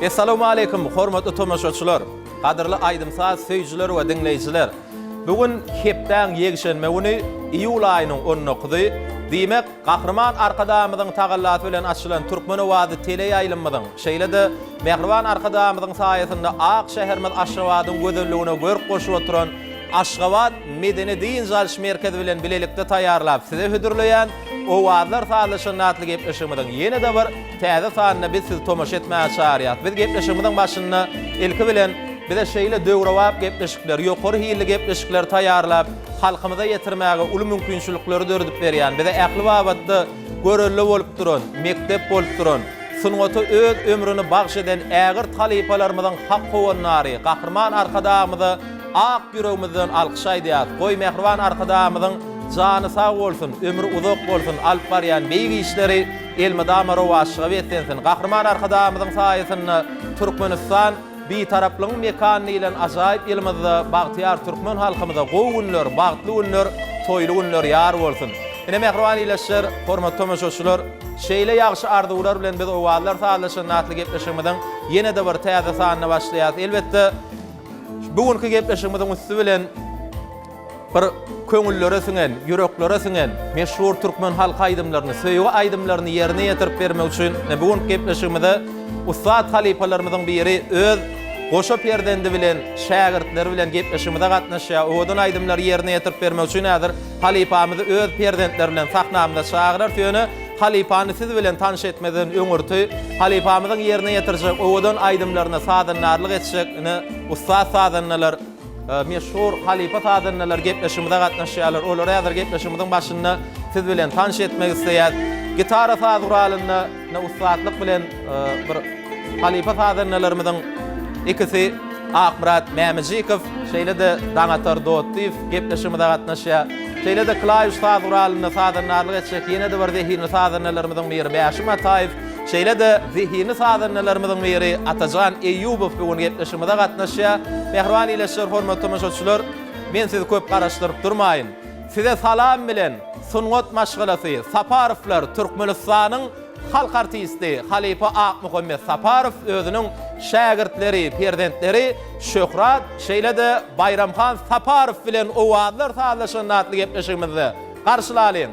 Essalawmaleýkum, hormatly tomaşaçylar, gadyrly aýdym-saz söýüjiler we diňleýjiler! Bu gün hepdäň ýekşenbe güni, iýul aýynyň on dokuzy. Diýmek, Gahryman Arkadagymyzyň tagallasy bilen açylan Türkmen owazy teleýaýlymymyzyň, şeýle-de Mähriban Arkadagymyzyň saýasynda ak şäherimiz Aşgabadyň gözelligine görk goşup oturan Aşgabat medeni-dynç alyş merkezi bilen bilelikde taýýarlap size hödürleýän Owazlar sazlaşanda atly gepleşigimiziň ýene-de bir täze sanyna biz sizi tomaşa etmäge çagyrýarys. Biz gepleşigimiziň başynda ilki bilen bize şeýle döwrebap gepleşikleri, ýokary hilli gepleşikleri taýýarlap, halkymyza ýetirmäge uly mümkinçilikleri döredip berýän, bize ähli babatda görelde bolup duran, mekdep bolup duran, sungata öz ömrüni bagş eden ägirt halypalarymyzyň hak howandary Gahryman Arkadagymyza ak ýüregimizden alkyş aýdýarys. Goý, mähriban Arkadagymyzyň jany sag bolsun, ömri uzak bolsun, alyp barýan beýik işleri elmydama rowaçlyga beslensin! Gahryman Arkadagymyzyň saýasynda Türkmenistan Bitaraplygyň mekany diýlen ajaýyp ýylymyzda bagtyýar türkmen halkymyza gowy günler, bagtly günler, toýly günler ýar bolsun! Ine, mähriban ildeşler, hormatly tomaşaçylar, şeýle ýagşy arzuwlar bilen biz Owazlar sazlaşanda atly gepleşigimiziň ýene-de bir täze sanyna başlaýarys. Elbetde, bu günki gepleşigimiziň üsti bilen Bir köňüllere siňen, ýüreklere siňen meşhur türkmen halk aýdymlaryny, söýgi aýdymlaryny ýerine ýetirip bermek üçin ine bu günki gepleşigimize ussat halypalarymyzyň biri öz goşa perzendi bilen, şägirtleri bilen gepleşigimize gatnaşýar. Owadan aýdymlary ýerine ýetirip bermek üçin häzir halypamyzy öz perzentleri bilen sahnamyza çagyrarys. Ýöne halypany siz bilen tanyş etmezden öňürti halypamyzyň ýerine ýetirjek owadan aýdymlaryna sazandarlyk etjek ine ussat sazandalar Meşhur halypa sazandalar gepleşigimize gatnaşýarlar. Olary häzir gepleşigimiziň başynda siz bilen tanyş etmek isleýäs. Gitara saz guralynda ussatlyk bilen bir halypa sazandalarymyzyň ikisi Akmyrat Mämijikow, şeýle-de Daňatar Dotdyýew gepleşigimize gatnaşýar. Şeýle-de klawiş saz guralynda sazandarlyk etjek ýene-de bir zehinli sazandalarymyzyň biri Bäşim Ataýew. Şeýle-de zehinli sazandalarymyzyň biri Atajan Eýýubow bu gün gepleşigimize gatnaşýar. Mähriban ildeşler, hormatly tomaşaçylar, men sizi köp garaşdyryp durmaýyn. Size salam bilen sungat maşgalasy Saparowlar Türkmenistanyň halk artisti halypa Akmuhammet Saparow özüniň şägirtleri, perzentleri Şöhrat şeýle-de Baýramhan Saparow bilen Owazlar sazlaşanda atly gepleşigimizde Garşylalyň!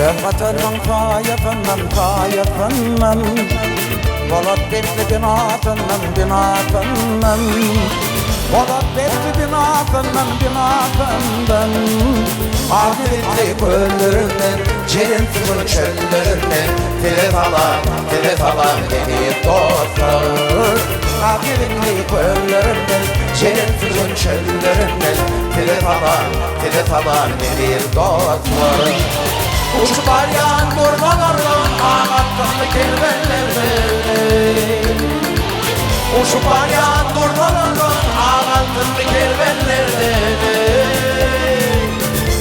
Öz Watanymyň saýasyndan, saýasyndan, Polat besli binasyndan, binasyndan, Polat besli binasyndan, binasyndan, Ak ýürekli köllerinden, Jeren suwly çöllerinden Size salam, size salam eziz dostlar. Ak ýürekli köllerinden, Jeren suwly çöllerinden Size salam, size salam eziz dostlar. Uçup barýan durnalardan Ak atly kerwenlerden Uçup barýan durnalardan Ak altynly kerwenlerden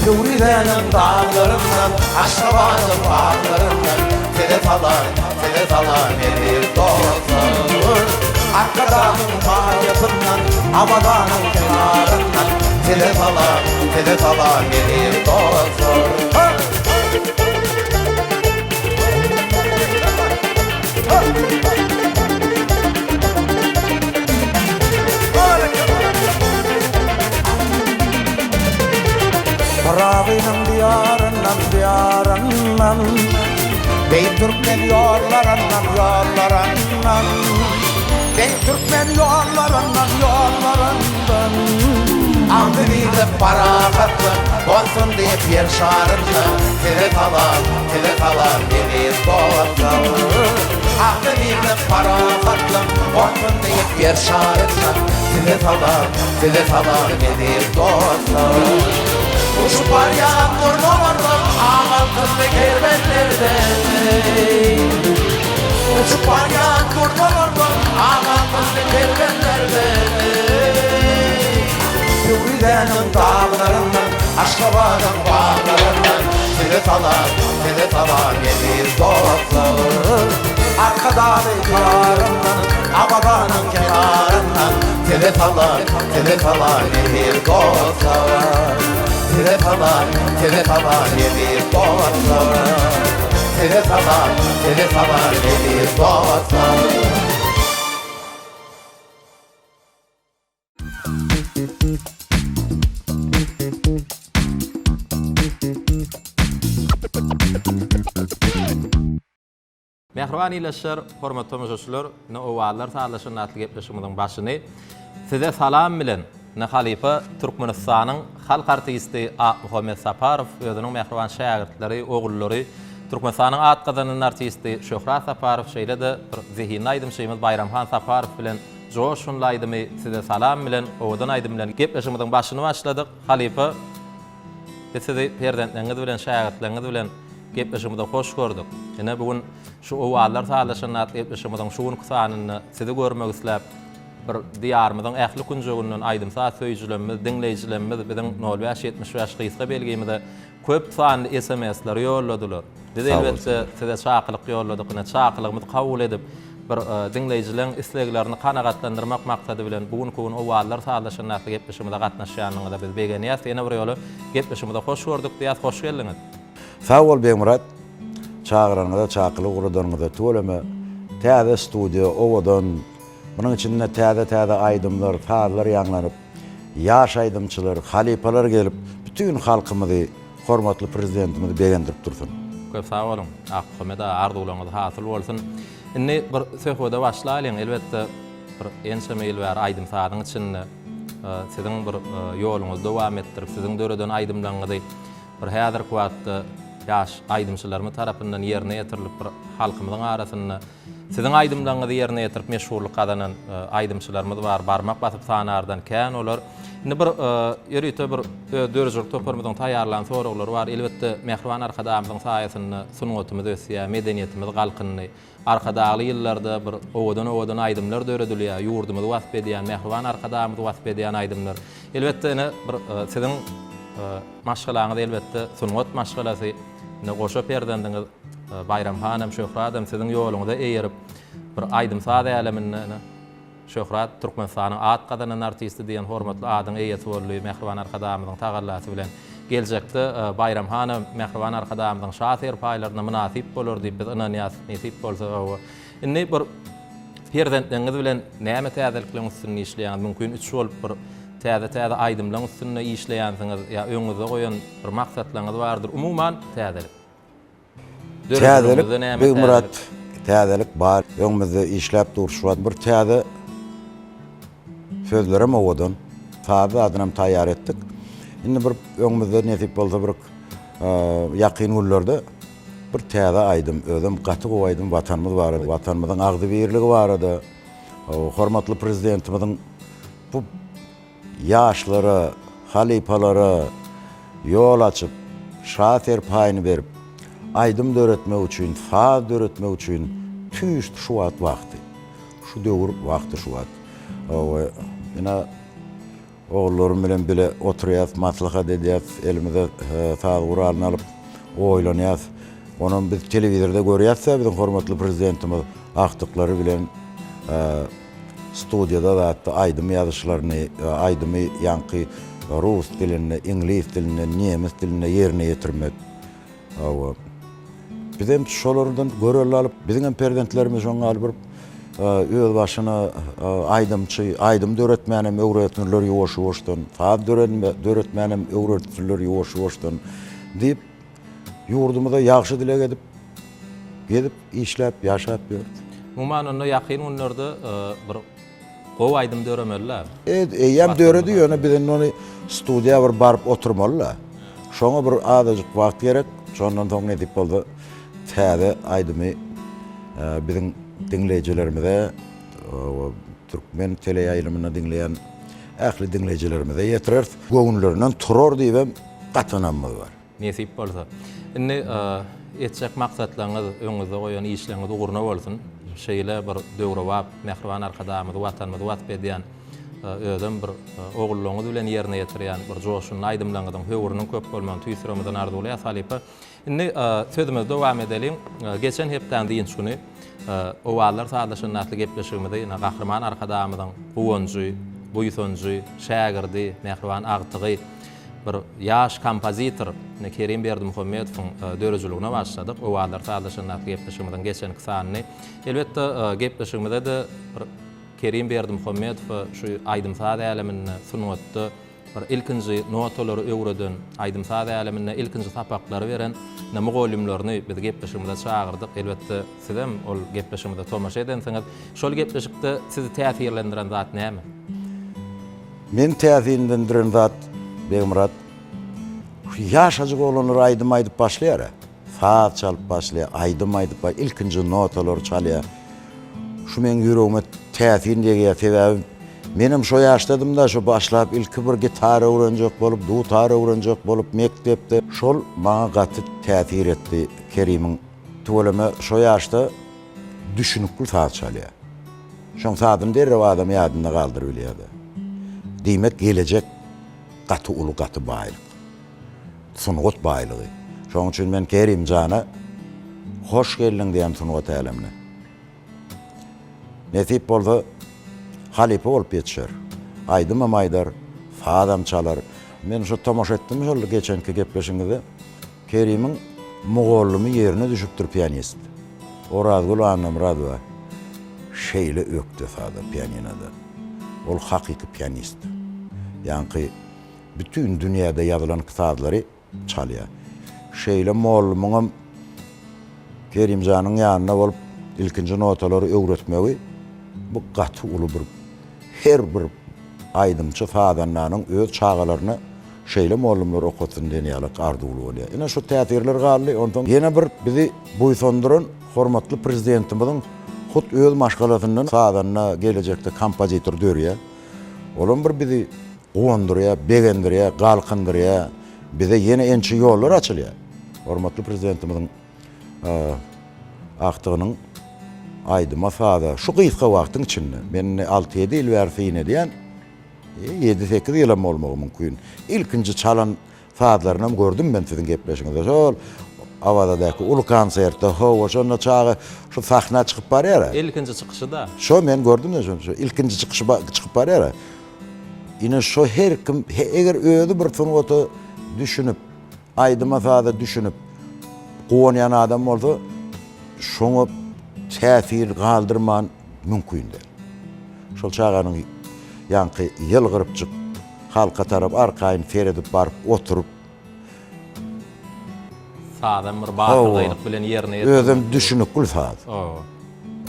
Pöwrizäniň daglaryndan, Aşgabadyň baglaryndan Size salam, size salam eziz dostlar. Arkadagyň maýasyndan, Awazanyň kenaryndan Size salam, size salam eziz dostlar. Pyragynyň diýaryndan, diýaryndan, Beýik türkmen ýollaryndan, ýollaryndan, Beýik türkmen ýollaryndan, ýollaryndan. Agzybirlik, parahatlyk bolsun diýip ýer şarynda Size salam, size salam eziz dostlar. Agzybirlik, parahatlyk bolsun diýip ýer şarynda Size salam, size salam eziz dostlar. Uçup barýan durnalardan ak altynly kerwenlerden Uçup barýan durnalardan ak altynly kerwenlerden Pöwrizäniň daglaryndan, Aşgabadyň baglaryndan Size salam, size salam eziz dostlar. Arkadagly Diýaryndan, Awazanyň kenaryndan Size. Size salam, size salam eziz dostlar Size salam, size salam eziz dostlar Size salam, size salam eziz dostlar. Mähriban ildeşler, hormatly tomaşaçylar, ine Owazlar sazlaşanda atly gepleşigimiziň başyny Size salam bilen, ine halypa Türkmenistanyň halk artisti Akmuhammet Saparow özüniň mähriban şägirtleri, ogullary, Türkmenistanyň at gazanan artisti Şöhrat Saparow şeýle-de bir zehinli aýdymçymyz Baýramhan Saparow bilen joşgunly aýdymy Size salam bilen, owadan aýdym bilen gepleşigimiziň başyny başladyk. Halypa, biz sizi perzentleriňiz bilen, şägirtleriňiz bilen gepleşigimizde hoş gördük. Ine, bu gün şu Owazlar sazlaşanda atly gepleşigimiziň şu günki sanynda sizi görmek isläp, bir Diýarymyzyň ähli künjeginden aýdym-saz söýüjilerimiz, diňleýjilerimiz biziň nol bäş 75 gysga belgimize köp sanly SMS-leri ýolladylar. Biz elbetde size çakylyk ýolladyk. Ine, çakylygymyzy kabul edip, bir diňleýjileriň isleglerini kanagatlandyrmak maksady bilen bu günki gün Owazlar sazlaşanda atly gepleşigimize gatnaşýanyňyza biz begenýäs. Ýene bir ýola gepleşigimize hoş gördük diýýäs. Hoş geldiňiz. Sag bol Begmyrat, çagyranyňyza, çakylyk ugradanyňyza tüweleme. Täze studiýa, owadan. Munuň içinde täze-täze aýdymlar, sazlar ýaňlanyp, ýaş aýdymçylar, halypalar gelip, bütin halkymyzy, hormatly Prezidentimizi begendirip dursun. Köp sag boluň, Akmuhammet aga, arzuwlaryňyz hasyl bolsun. Indi bir söhbede başlaýlyň. Elbetde, bir ençeme ýyl bäri aýdym-sazyň içinde siziň bir ýoluňyzy dowam etdirip, siziň döreden aýdymlaryňyzy Bir häzirki wagtda ýaş aýdymçylarymyz tarapyndan ýerine ýetirilip bir halkymyzyň arasynda siziň aýdymlaryňyzy ýerine ýetirip meşhurlyk gazanan aýdymçylarymyz bar, barmak basyp sanardan kän olar. Indi bir ýörite bir öz döredijilik toparymyzyň taýýarlan soraglary bar. Elbetde Mähriban Arkadagymyzyň saýasynda sungatymyz ösýär, medeniýetimiz galkyndy. Arkadagly ýyllarda bir owadan-owadan aýdymlar döredilýär, ýurdumyzy wasp edýän, mähriban Arkadagymyzy wasp edýän aýdymlar. Elbetde ine bir siziň maşgalaňyz elbetde sungat maşgalasy. Ine goşa perzendiňiz Baýram hanam, Şöhradam siziň ýoluňyza eýerip bir aýdym-saz äleminde ine Şöhrat Türkmenistanyň at gazanan artisti diýen hormatly adyň eýesi boldy Mähriban Arkadagymyzyň tagallasy bilen. Geljekde Baýram hanam Mähriban Arkadagymyzyň şa serpaýlaryna mynasyp bolar diýip biz ynanýas, nesip bolsa hawa. Indi bir perzentleriňiz bilen näme täzelikleriň üstünde işleýäňiz? Mümkin üç bolup bir täze-täze aýdymlaryň üstünde işleýänsiňiz ýa öňüňizde goýan bir maksatlaryňyz bardyr. Umuman täzelik. Täzelik Begmyrat täzelik bar öňümizde işläp dur şu wagt bir täze sözlerem owadan saz zadynam taýýar etdik. Indi bir öňümizde nesip bolsa bir ýakyn günlerde bir täze aýdym özem gaty gowy aýdym watanymyz barada watanymyzyň agzybirligi barada hormatly prezidentimiziň bu Ýaşlara, halypalara ýol açyp, şa serpaýyny berip, aýdym döretmek üçin, saz döretmek üçin tüýs şu wagt wagty. Şu döwür wagty şu wagt. We ine ogullarym bilen bile oturýas, maslahat edýäs, elimize saz guralyny alyp oýlanýas. Onam biz telewizorda görýäs-dä biziň hormatly prezidentimiz agtyklary bilen Studiýada zatda aýdym ýazyşlaryny, aýdymy ýaňky rus dilinde, iňlis dilinde, nemes dilinde ýerine ýetirmek. Hawa. Bizem şolardan görelde alyp, biziňem perzentlerimiz şoň ýaly bir öz başyna aýdymçy, aýdym döretmänem öwretsinler ýuwaş-ýuwaşdan, saz döretmänem öwretsinler ýuwaş-ýuwaşdan diýip, Ýurdumyza ýagşy dileg edip, gezip, işläp, ýaşap ýörüs. Umuman onda ýakyn günlerde bir gowy aýdym döremeli-dä. E, eýýäm döredi, ýöne biz indi ony studiýa bir baryp oturmaly-da. Şoňa bir azajyk wagt gerek. Şondan soň nesip bolsa täze aýdymy biziň diňleýjilerimize, türkmen teleýaýlymynda diňleýän ähli diňleýjilerimize ýetireris. Göwünlerinden turar diýibem gaty ynamymyz bar. Nesip bolsa. Indi etjek maksatlaryňyz, öňüňizde goýan işleriňiz ugruna bolsun. Şeýle bir döwrebap Mähriban Arkadagymyzy, Watanymyzy wasp edýän, özem bir ogullaryňyz bilen ýerine ýetirýän bir joşgunly aýdymlaryňyzyň höwrüniň köp bolmagyny tüýs ýüregimizden arzuwlaýas halypa. Indi sözümizi dowam edeliň. Geçen hepdäň dynç güni Owazlar sazlaşanda atly gepleşigimizi ine Gahryman Arkadagymyzyň guwanjy. buýsanjy, şägirdi, mähriban agtygy, bir ýaş kompozitor Kerim Berdimuhamedowyň döredijiligine başladyk. Owazlar sazlaşanda atly gepleşigimiziň geçenki sanyny. Elbetde, gepleşigimize-de bir Kerim Berdimuhamedowa şu aýdym-saz äleminde, sungatda bir ilkinji notalary öwreden, aýdym-saz äleminde ilkinji sapaklary beren mugallymlaryny biz gepleşigimize çagyrdyk. Elbetde, sizem ol gepleşigimize tomaşa edensiňiz. Şol gepleşikde sizi täsirlendiren zat näme? Meni täsirlendiren zat, Begmyrat, şu ýaşajyk oglanlar aýdym aýdyp başlaýar-a. Saz çalyp başlaýar, aýdym aýdyp başlaýar, ilkinji notalary çalýar. Şu meň ýüregime täsin degýär, sebäbi menem şo ýaşdadym-da, şo başlap ilki bir gitara öwrenjek bolup, dutar öwrenjek bolup mekdepde. Şol maňa gaty täsir etdi Kerimiň tüweleme şo ýaşda düşünikli saz çalýar. Şoň sazyny derrew adam ýadynda galdyrybilýär-de. Diýmek gelejek gaty uly, gaty baýlyk. Sungat baýlygy. Şonuň üçin men Kerim jana hoş geldiň diýýän sungat älemine. Nesip bolsa halypa bolup ýetişer. Aýdymam aýdar, sazam çalar. Men şo tomaşa etdim şol geçenki gepleşigiňizde. Kerimiň mugallymy ýerine düşüpdir pianist. Orazgül Annamyradowa şeýle ökde saza pianinoda. Ol hakyky pianist. Ýaňky Bütin dünýäde ýazylan sazlary çalýar. Şeýle mollumyňam Kerimjanyň ýanynda bolup ilkinji notalary öwretmegi bu gaty uly bir her bir aýdymçy sazandanyň öz çagalaryna şeýle mollumlar okatsyn diýen ýaly arzuwly bolýar. Ine şu täsirler galdy. Onsoň ýene bir bizi buýsandyran hormatly Prezidentimiziň hut öz maşgalasyndan sazanda gelejekde kompozitor dörýär. Olam bir bizi guwandyrýar, begendirýär, galkyndyrýar. Bize ýene ençe ýollar açylýar. Hormatly Prezidentimiziň agtygynyň aýdyma-saza şu gysga wagtyň içinde, men indi alty-ýedi ýyl bäri syn edýän, ýedi-sekiz ýylam bolmagy mümkin, ilkinji çalan Sazlarynam gördüm men siziň gepleşiňizde. Şol Awazadaky uly konsertde, hawa, şonda çaga şu sahna çykyp barýar-a. Ilkinji çykyşy-da. Şo men gördüm-de şony, şo ilkinji çykyşy çykyp barýar-a. Ine şo her kim, eger özi bir sungata düşünip, aýdyma-saza düşünip, guwanýan adam bolsa, şoňa täsir galdyrman mümkin däl. Şol çaganyň ýaňky ýylgyrypjyk halka tarap arkaýyn seredip baryp oturyp. Sazam bir batyrgaýlyk bilen ýerine ýetirmek. Özem düşünikli saz.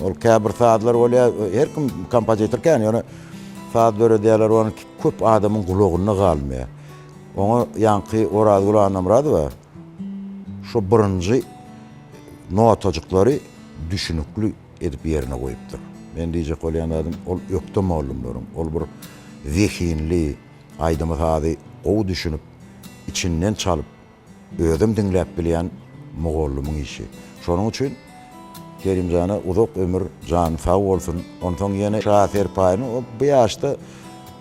Ol käbir sazlar bolýar, her kim kompozitor kän, ýöne saz döredýärler, ony köp adamyň gulagynda galmaýar. Oňa ýaňky Orazgül Annamyradowa şo birinji notajyklary düşünikli edip ýerine goýupdyr. Men diýjek bolýan zadym, ol ökde mollumlaryň, ol bir zehinli, aýdymy-sazy gowy düşünip, içinden çalyp, özem diňläp bilýän mugallymyň işi. Şonuň üçin Kerimjana uzak ömür, jany sag bolsun. Onsoň ýene Şa serpaýyny o bu ýaşda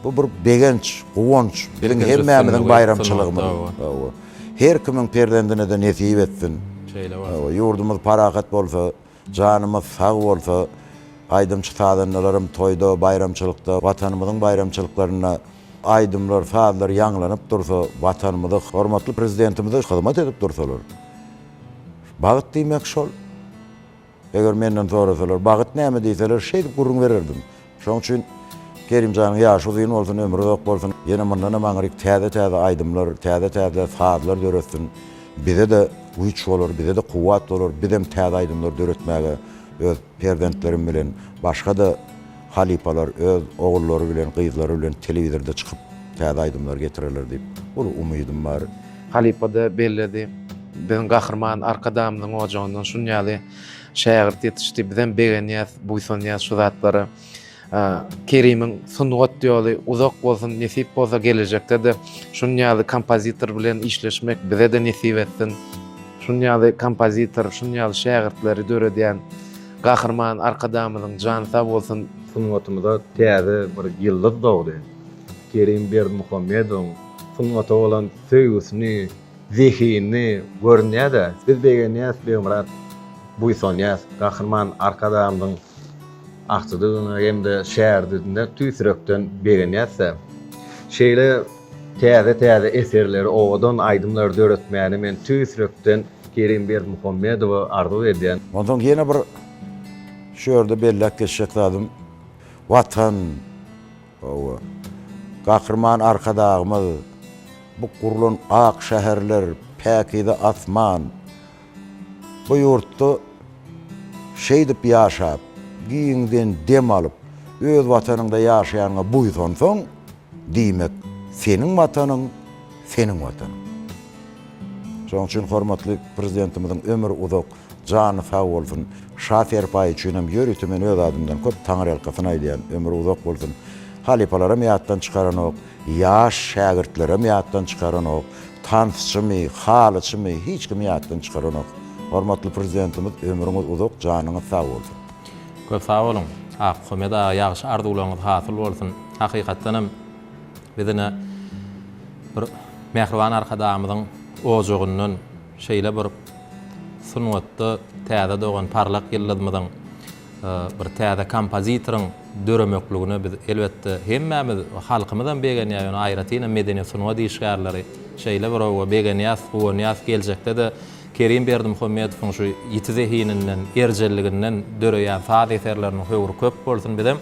bu bir begenç, guwanç, biziň hemmämiziň baýramçylygymyz. Hawa. Her kimiň perzendine-de nesip etsin. Şeýle bolsun. Hawa, ýurdumyz parahat bolsa, Janymyz sag bolsa, aýdymçy-sazandalaram toýda, baýramçylykda, Watanymyzyň baýramçylyklarynda aýdymlar, sazlar ýaňlanyp dursa, Watanymyza, hormatly Prezidentimize hyzmat edip dursalar. Bagt diýmek şol. Eger menden sorasalar, bagt näme diýseler, şeýdip gürrüň bererdim. Şonuň üçin Kerimjanyň ýaşy uzyn bolsun, ömri uzak bolsun. Ýene mundanam aňryk täze-täze aýdymlar, täze-täze sazlar döretsin. Bize-de güýç bolar, bize-de kuwwat bolar. Bizem täze aýdymlar döretmäge öz perzentlerim bilen, başga-da halypalar öz ogullary bilen, gyzlary bilen telewizorda çykyp täze aýdymlar getirerler diýip uly umydym bar. Halypa-da belledi. Biziň Gahryman Arkadagymyzyň ojagyndan şun ýaly Şägirt ýetişdi. Bizem begenýäs, buýsanýas şu zatlara. Kerimiň sungat ýoly uzak bolsun, nesip bolsa gelejekde-de şun ýaly kompozitor bilen işleşmek bize-de nesip etsin. Şun ýaly kompozitor, şun ýaly şägirtleri döredýän Gahryman Arkadagymyzyň jany sag bolsun. Sungatymyza täze bir ýyldyz dogdy. Kerim Berdimuhamedowyň sungata bolan söýgüsini, Zehinli görünýä-de. Biz begenýäs Begmyrat, buýsanýas. Gahryman Arkadagymyzyň. agtydygyna hem-de şägirdine tüýs ýürekden begenýäs-de. Şeýle täze-täze eserleri, owadan aýdymlary döretmäni men tüýs ýürekden Kerim Berdimuhamedowa arzuw edýän. Onsoň ýene bir şu ýerde belläp geçjek zadym, Watan, hawa, Gahryman Arkadagymyz, bu gurlan ak şäherler, päkize asman, bu ýurtda şeýdip ýaşap, giňden dem alyp, öz Watanyňda ýaşaýanyňa buýsansaň, diýmek, seniň Watanyň, seniň Watanyň. Şonuň üçin hormatly Prezidentimiziň ömri uzak, jany sag bolsun. Şa serpaýy üçin hem ýörite men öz adymdan köp taňryýalkasyn aýdýan, ömri uzak bolsun. Halypalaram ýatdan çykaranok, ýaş şägirtlerem ýatdan çykaranok, tansçymy, halyçymy, hiç kimi ýatdan çykaranok. Hormatly Prezidentimiz ömrüňiz uzak, janyňyz sag bolsun. Köp sag boluň, Akmuhammet aga, ýagşy arzuwlaryňyz hasyl bolsun. Hakykatdan hem biz ine bir Mähriban Arkadagymyzyň ojagyndan şeýle bir sungatda täze dogan parlak ýyldyzymyzyň, bir täze kompozitoryň döremekligine biz, elbetde, hemmämiz, halkymyzam begenýär, ýöne aýratynam medeniýet-sungat işgärleri şeýle bir oba begenýäs, guwanýas, geljekde-de Kerim Berdimuhamedowyň şu ýiti zehininden, erjelliginden döreýän saz eserleriniň höwri köp bolsun, bizem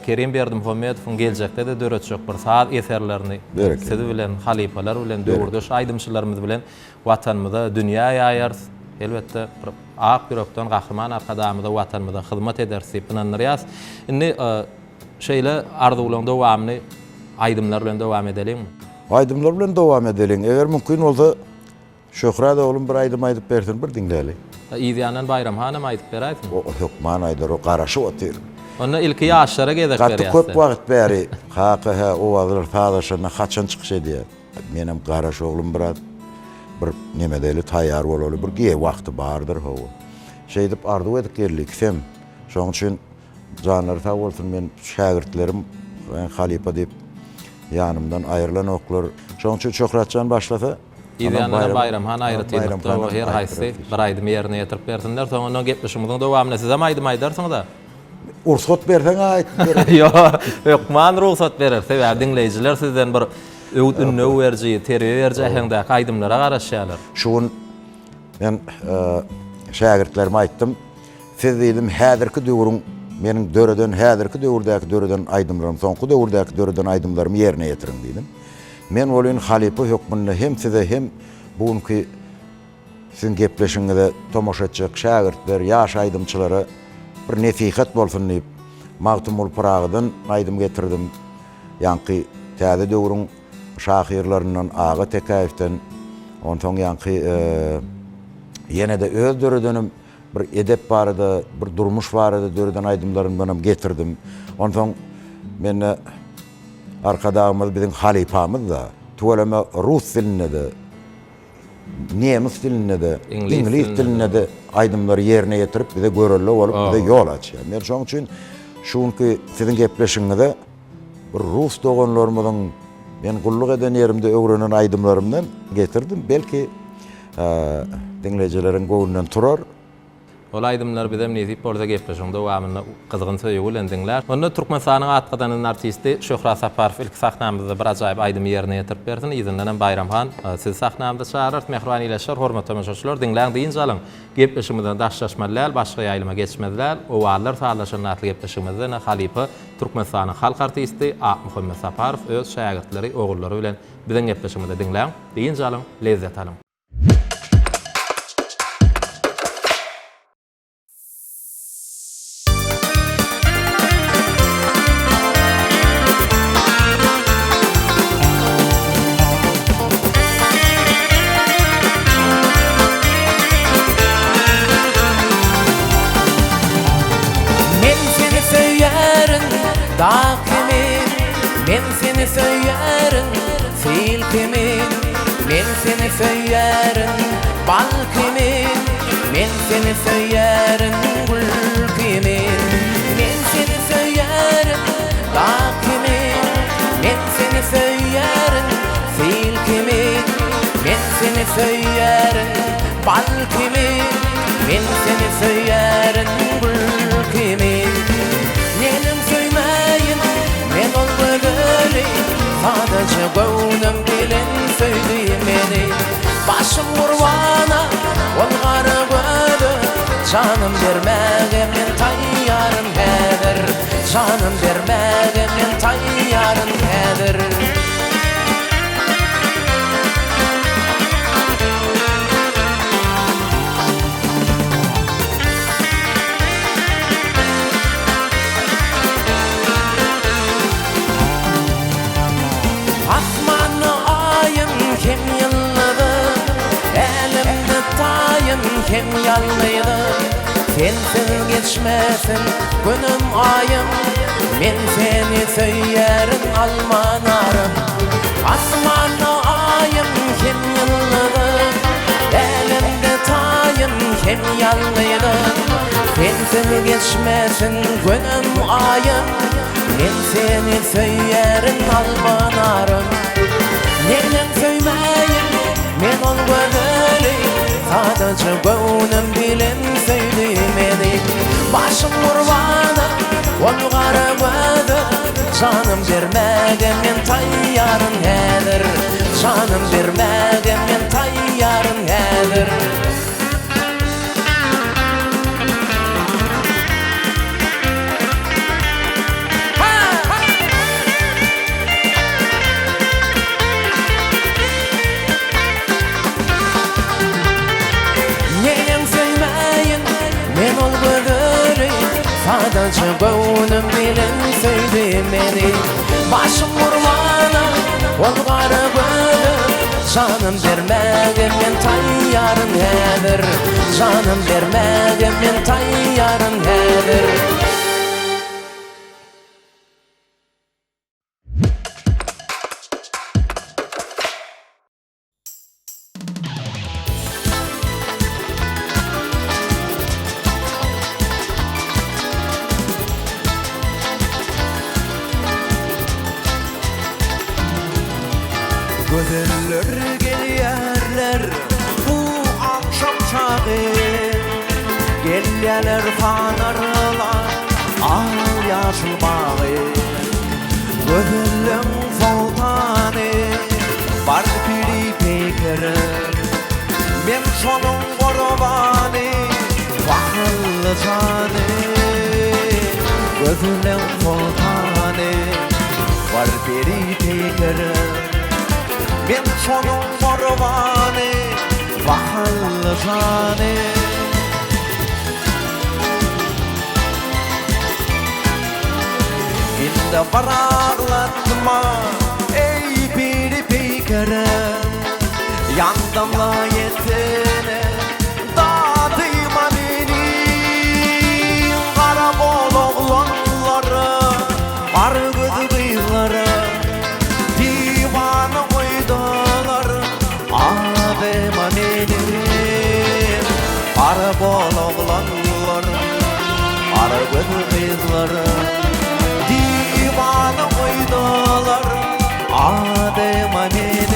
Kerim Berdimuhamedowyň geljekde-de döretjek bir saz eserlerini siz bilen, halypalar bilen, döwürdeş aýdymçylarymyz bilen Watanymyza, dünýä ýaýarys. Elbetde, bir ak ýürekden Gahryman Arkadagymyza, Watanymyza hyzmat ederis diýip ynandyrýarys. Indi şeýle arzuwlaryň dowamyny aýdymlar bilen dowam edeliňmi? Aýdymlar bilen dowam edeliň. Eger mümkin bolsa, Şöhrat oglum bir aýdym aýdyp bersin bir diňläli. Yz ýandan Baýram hanam aýdyp beräýsin. O hökman aýdar o garaşyp otyr. Onda ilki ýaşlara gezek berýäs. Gaty köp wagt bäri Kaka hä owazlar sazlaşanda haçan çykyş edýär. Menem garaş oglum biraz bir nemedeli taýýar bolaly bir ge wagty bardyr hawa. Şeýdip arzuw edip geldi ikisem. Şoň üçin Janlary sag bolsun men şägirtlerim halypa diýip ýanymdan aýrylanoklar. Şoň üçin Şöhratjan başlasa Yz ýanyndan Baýram han aýratynlykda o her haýsysy bir aýdymy ýerine ýetirip bersinler. Soňundan gepleşigimiziň dowamynda sizem aýdym aýdarsyňyz-a? Rugsat berseň-ä aýdyp bererin. Ýok, hökman rugsat bereris. Sebäbi diňleýjiler sizden bir öwüt-ündew beriji, terbiýe beriji äheňdäki aýdymlara garaşýarlar. Şu gün men şägirtlerime aýtdym. Siz diýdim, häzirki döwrüň meniň döreden, häzirki döwürdäki döreden aýdymlarym, soňky döwürdäki döreden aýdymlarymy ýerine ýetiriň diýdim. Men welin halypa hökmünde hem size hem bu günki siziň gepleşigiňize tomaşa etjek şägirtler, ýaş aýdymçylara bir nesihat bolsun diýip, Magtymguly Pyragydan aýdym getirdim. Ýaňky täze döwrüň şahyrlaryndan Aga Tekäýewden, onsoň ýaňky ýene-de öz döredenim Bir edep barada, bir durmuş barada döreden aýdymlarymdanam getirdim. Onsoň mende Arkadagymyz biziň halypamyz-da. Tüweleme rus dilinde-de, nemes dilinde-de, iňlis dilinde-de aýdymlary ýerine ýetirip, bize görelde bolup, bize ýol açýar. Men şonuň üçin şu günki siziň gepleşigiňize bir rus doganlarymyzyň men gulluk eden ýerimde öwrenen aýdymlarymdan getirdim. Belki, Diňleýjileriň göwnünden turar. Ol aýdymlary bizem nesip bolsa gepleşigiň dowamynda gyzgyn söýgi bilen diňläris. Onda Türkmenistanyň at gazanan artisti Şöhrat Saparow ilki sahnamyzda bir ajaýyp aýdymy ýerine ýetirip bersin, yzyndan hem Baýram han sizi sahnamyza çagyrarys. Mähriban ildeşler, hormatly tomaşaçylar, diňläň, dynç alyň. Gepleşigimizden daşlaşmaly däl, başga ýaýlyma geçmeli däl. Owazlar sazlaşanda atly gepleşigimizde ine halypa Türkmenistanyň halk artisti Akmuhammet Saparow öz şägirtleri, ogullary bilen Biziň gepleşigimizi diňläň, dynç alyň, lezzet alyň! Men seni söýýärin dag kimin Men seni söýýärin sil kimin Men seni söýýärin bal kimin Men seni söýýärin gül kimin Men seni söýýärin dag kimin Men seni söýýärin sil kimin Men seni söýýärin bal kimin Men seni söýýärin gül kimin. söýdi meni. Başym gurbana ol gara göze, Janym bermäge men taýýaryn häzir, Janym bermäge men taýýaryn häzir. Asmanda Aýym hem ýyldyzym, Älemde taýym hem ýalňyzym. Sensiz geçmesin günüm aýym, Men seni söýýärin alma narym. Asmanda Aýym hem ýyldyzym, Älemde taýym hem ýalňyzym. Sensiz geçmesin günüm aýym, Men seni söýýärin alma narym. Neneň söýmäýin men ol gözeli, Sadaja göwnüm bilen söýdi meni. Başym gurbana ol gara göze, Janym bermäge men taýýaryn häzir, Janym bermäge men taýýaryn häzir. Neneň söýmäýin men ol gözeli, Sadaja göwnüm bilen söýdi meni. Başym gurbana ol gara göze, Janym bermäge men taýýaryn häzir, Janym bermäge men taýýaryn häzir. Gözeller gelýärler bu agşam çagy, Gelýärler sanarlar al-ýaşyl bagy. Gözelleň soltany bar piri peýker, Men şonuň gurbany, wahylly jany. Gözelleň soltany bar piri peýker, Men şonuň gurbany, wahylly jany. Indi bir aglatma, eý piri peýkerim, Ýandymla ýetene dadyma meniň. Gara gol oglanlary, gar göz gyzlary, Diwana goýdular adyma meniň. Gara gol oglanlar, gara göz gyzlary, Diwana goýdular adyma meniň.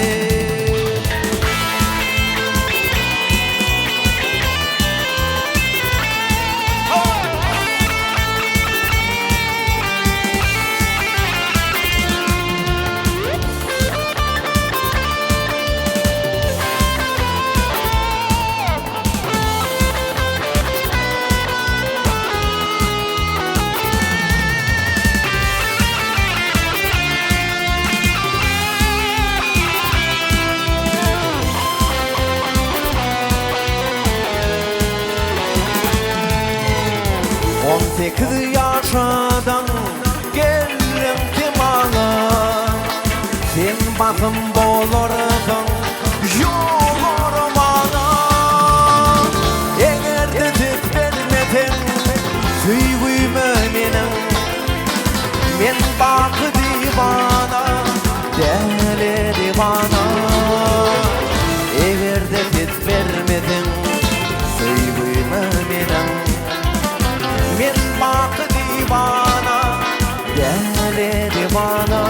18 ýaşadan geldiň kemala, Sen basym bolarsyň ýolar maňa. Eger-de ses bermeseň söýgüme meniň, Men baky diwana, däli diwana. Eger-de ses bermeseň söýgüme meniň, Men baky diwana, däli diwana.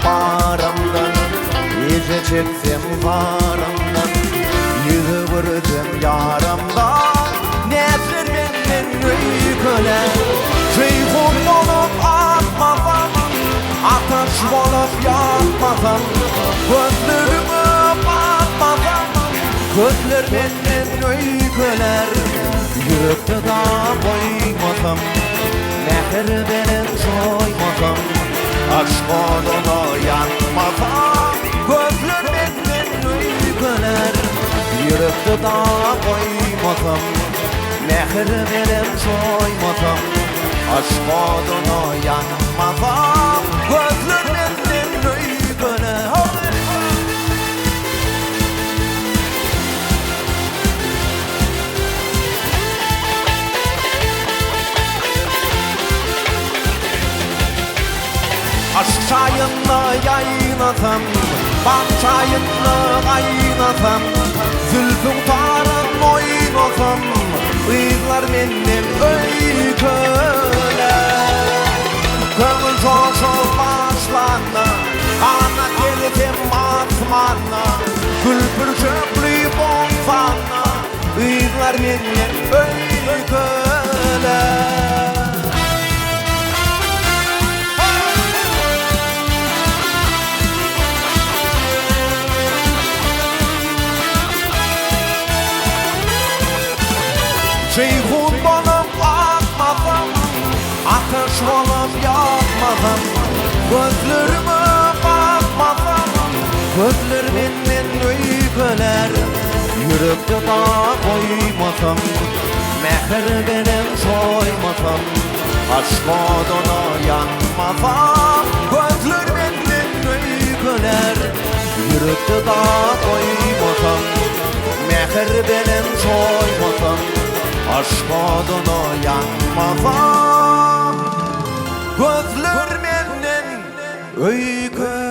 baramdan, Ejir çeksem zaramdan, Ýüz öwürsem ýaramdan, Nätler menden öýkelär? Jeýhun bolup akmasam, Ataş bolup ýanmasam, Gözleriňe bakmasam, Gözler menden öýkelär. Ýürekde dag goýmasam, Mähir beren çoýmasam, Aşk oduna ýanmasam, Gözler menden öýkelär. Ýürekde dag goýmasam, Mähir beren çoýmasam, Aşk oduna ýanmasam, Gözler menden öýkelär. Aşk çaýynda ýaýnasam, Bagt çaýynda gaýnasam, Zülpüň taryn oýnasam, Gyzlar menden öýkeler. Köňül joşup başlanda, Ganat gersem asmana, Gül pürçekli bossanda, Gyzlar menden öýkeler. Jeýhun bolup akmasam, Ataş bolup ýanmasam, Gözlerime bakmasam, Gözler menden öýkelär. Ýürekde dag goýmasam, Mähir beren çoýmasam, Aşk oduna ýanmasam, Gözler menden öýkelär. Ýürekde dag goýmasam, Mähir beren çoýmasam, Aşk oduna ýanmasam, Gözler menden öýkelär.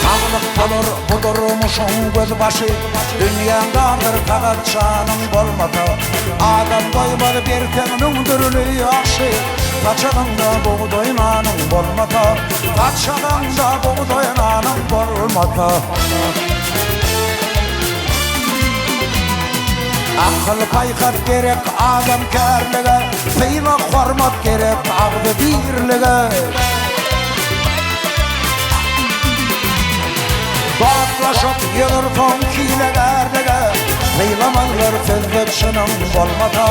Saglyk bolar bu durmuşyň gözbaşy, Dünýäň dardyr sagat janyň bolmasa. Adam doýmaz berseň müň dürli ýagşy, Saçagyňda bugdaý nanyň bolmasa, Saçagyňda bugdaý nanyň bolmasa. Akyl-paýhas gerek adamkärlige, Sylag-hormat gerek agzybirlige. Dostlaşyp ýörürsoň hilegärlige, Sylamazlar sözde çynyň bolmasa,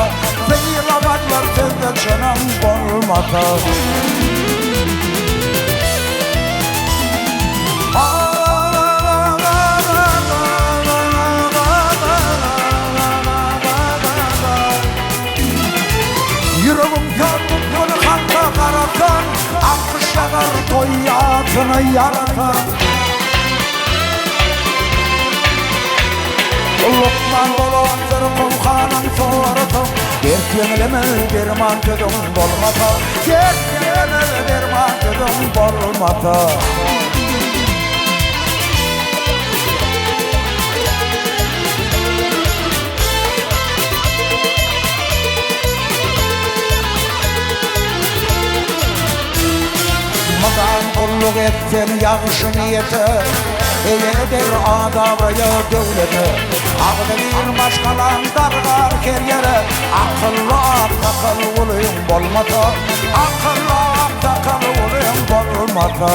Sylamazlar sözde çynyň bolmasa. Ýüregiň ýanyp ýöne halka garasaň, Alkyş ýagar toý ýasyny ýarasan. Lukman bolan syrkaw hanyň sorasaň, Dert ýeňlemez derman sözüň bolmasa, Dert ýeňlemez derman sözüň bolmasa. Mydam gulluk etseň ýagşy niýete, Eýe eder at-abraýa, döwlete. Agzybir maşgalaň dargar her ýere, Akylly aksakal ulyň bolmasa, Akylly aksakal ulyň bolmasa.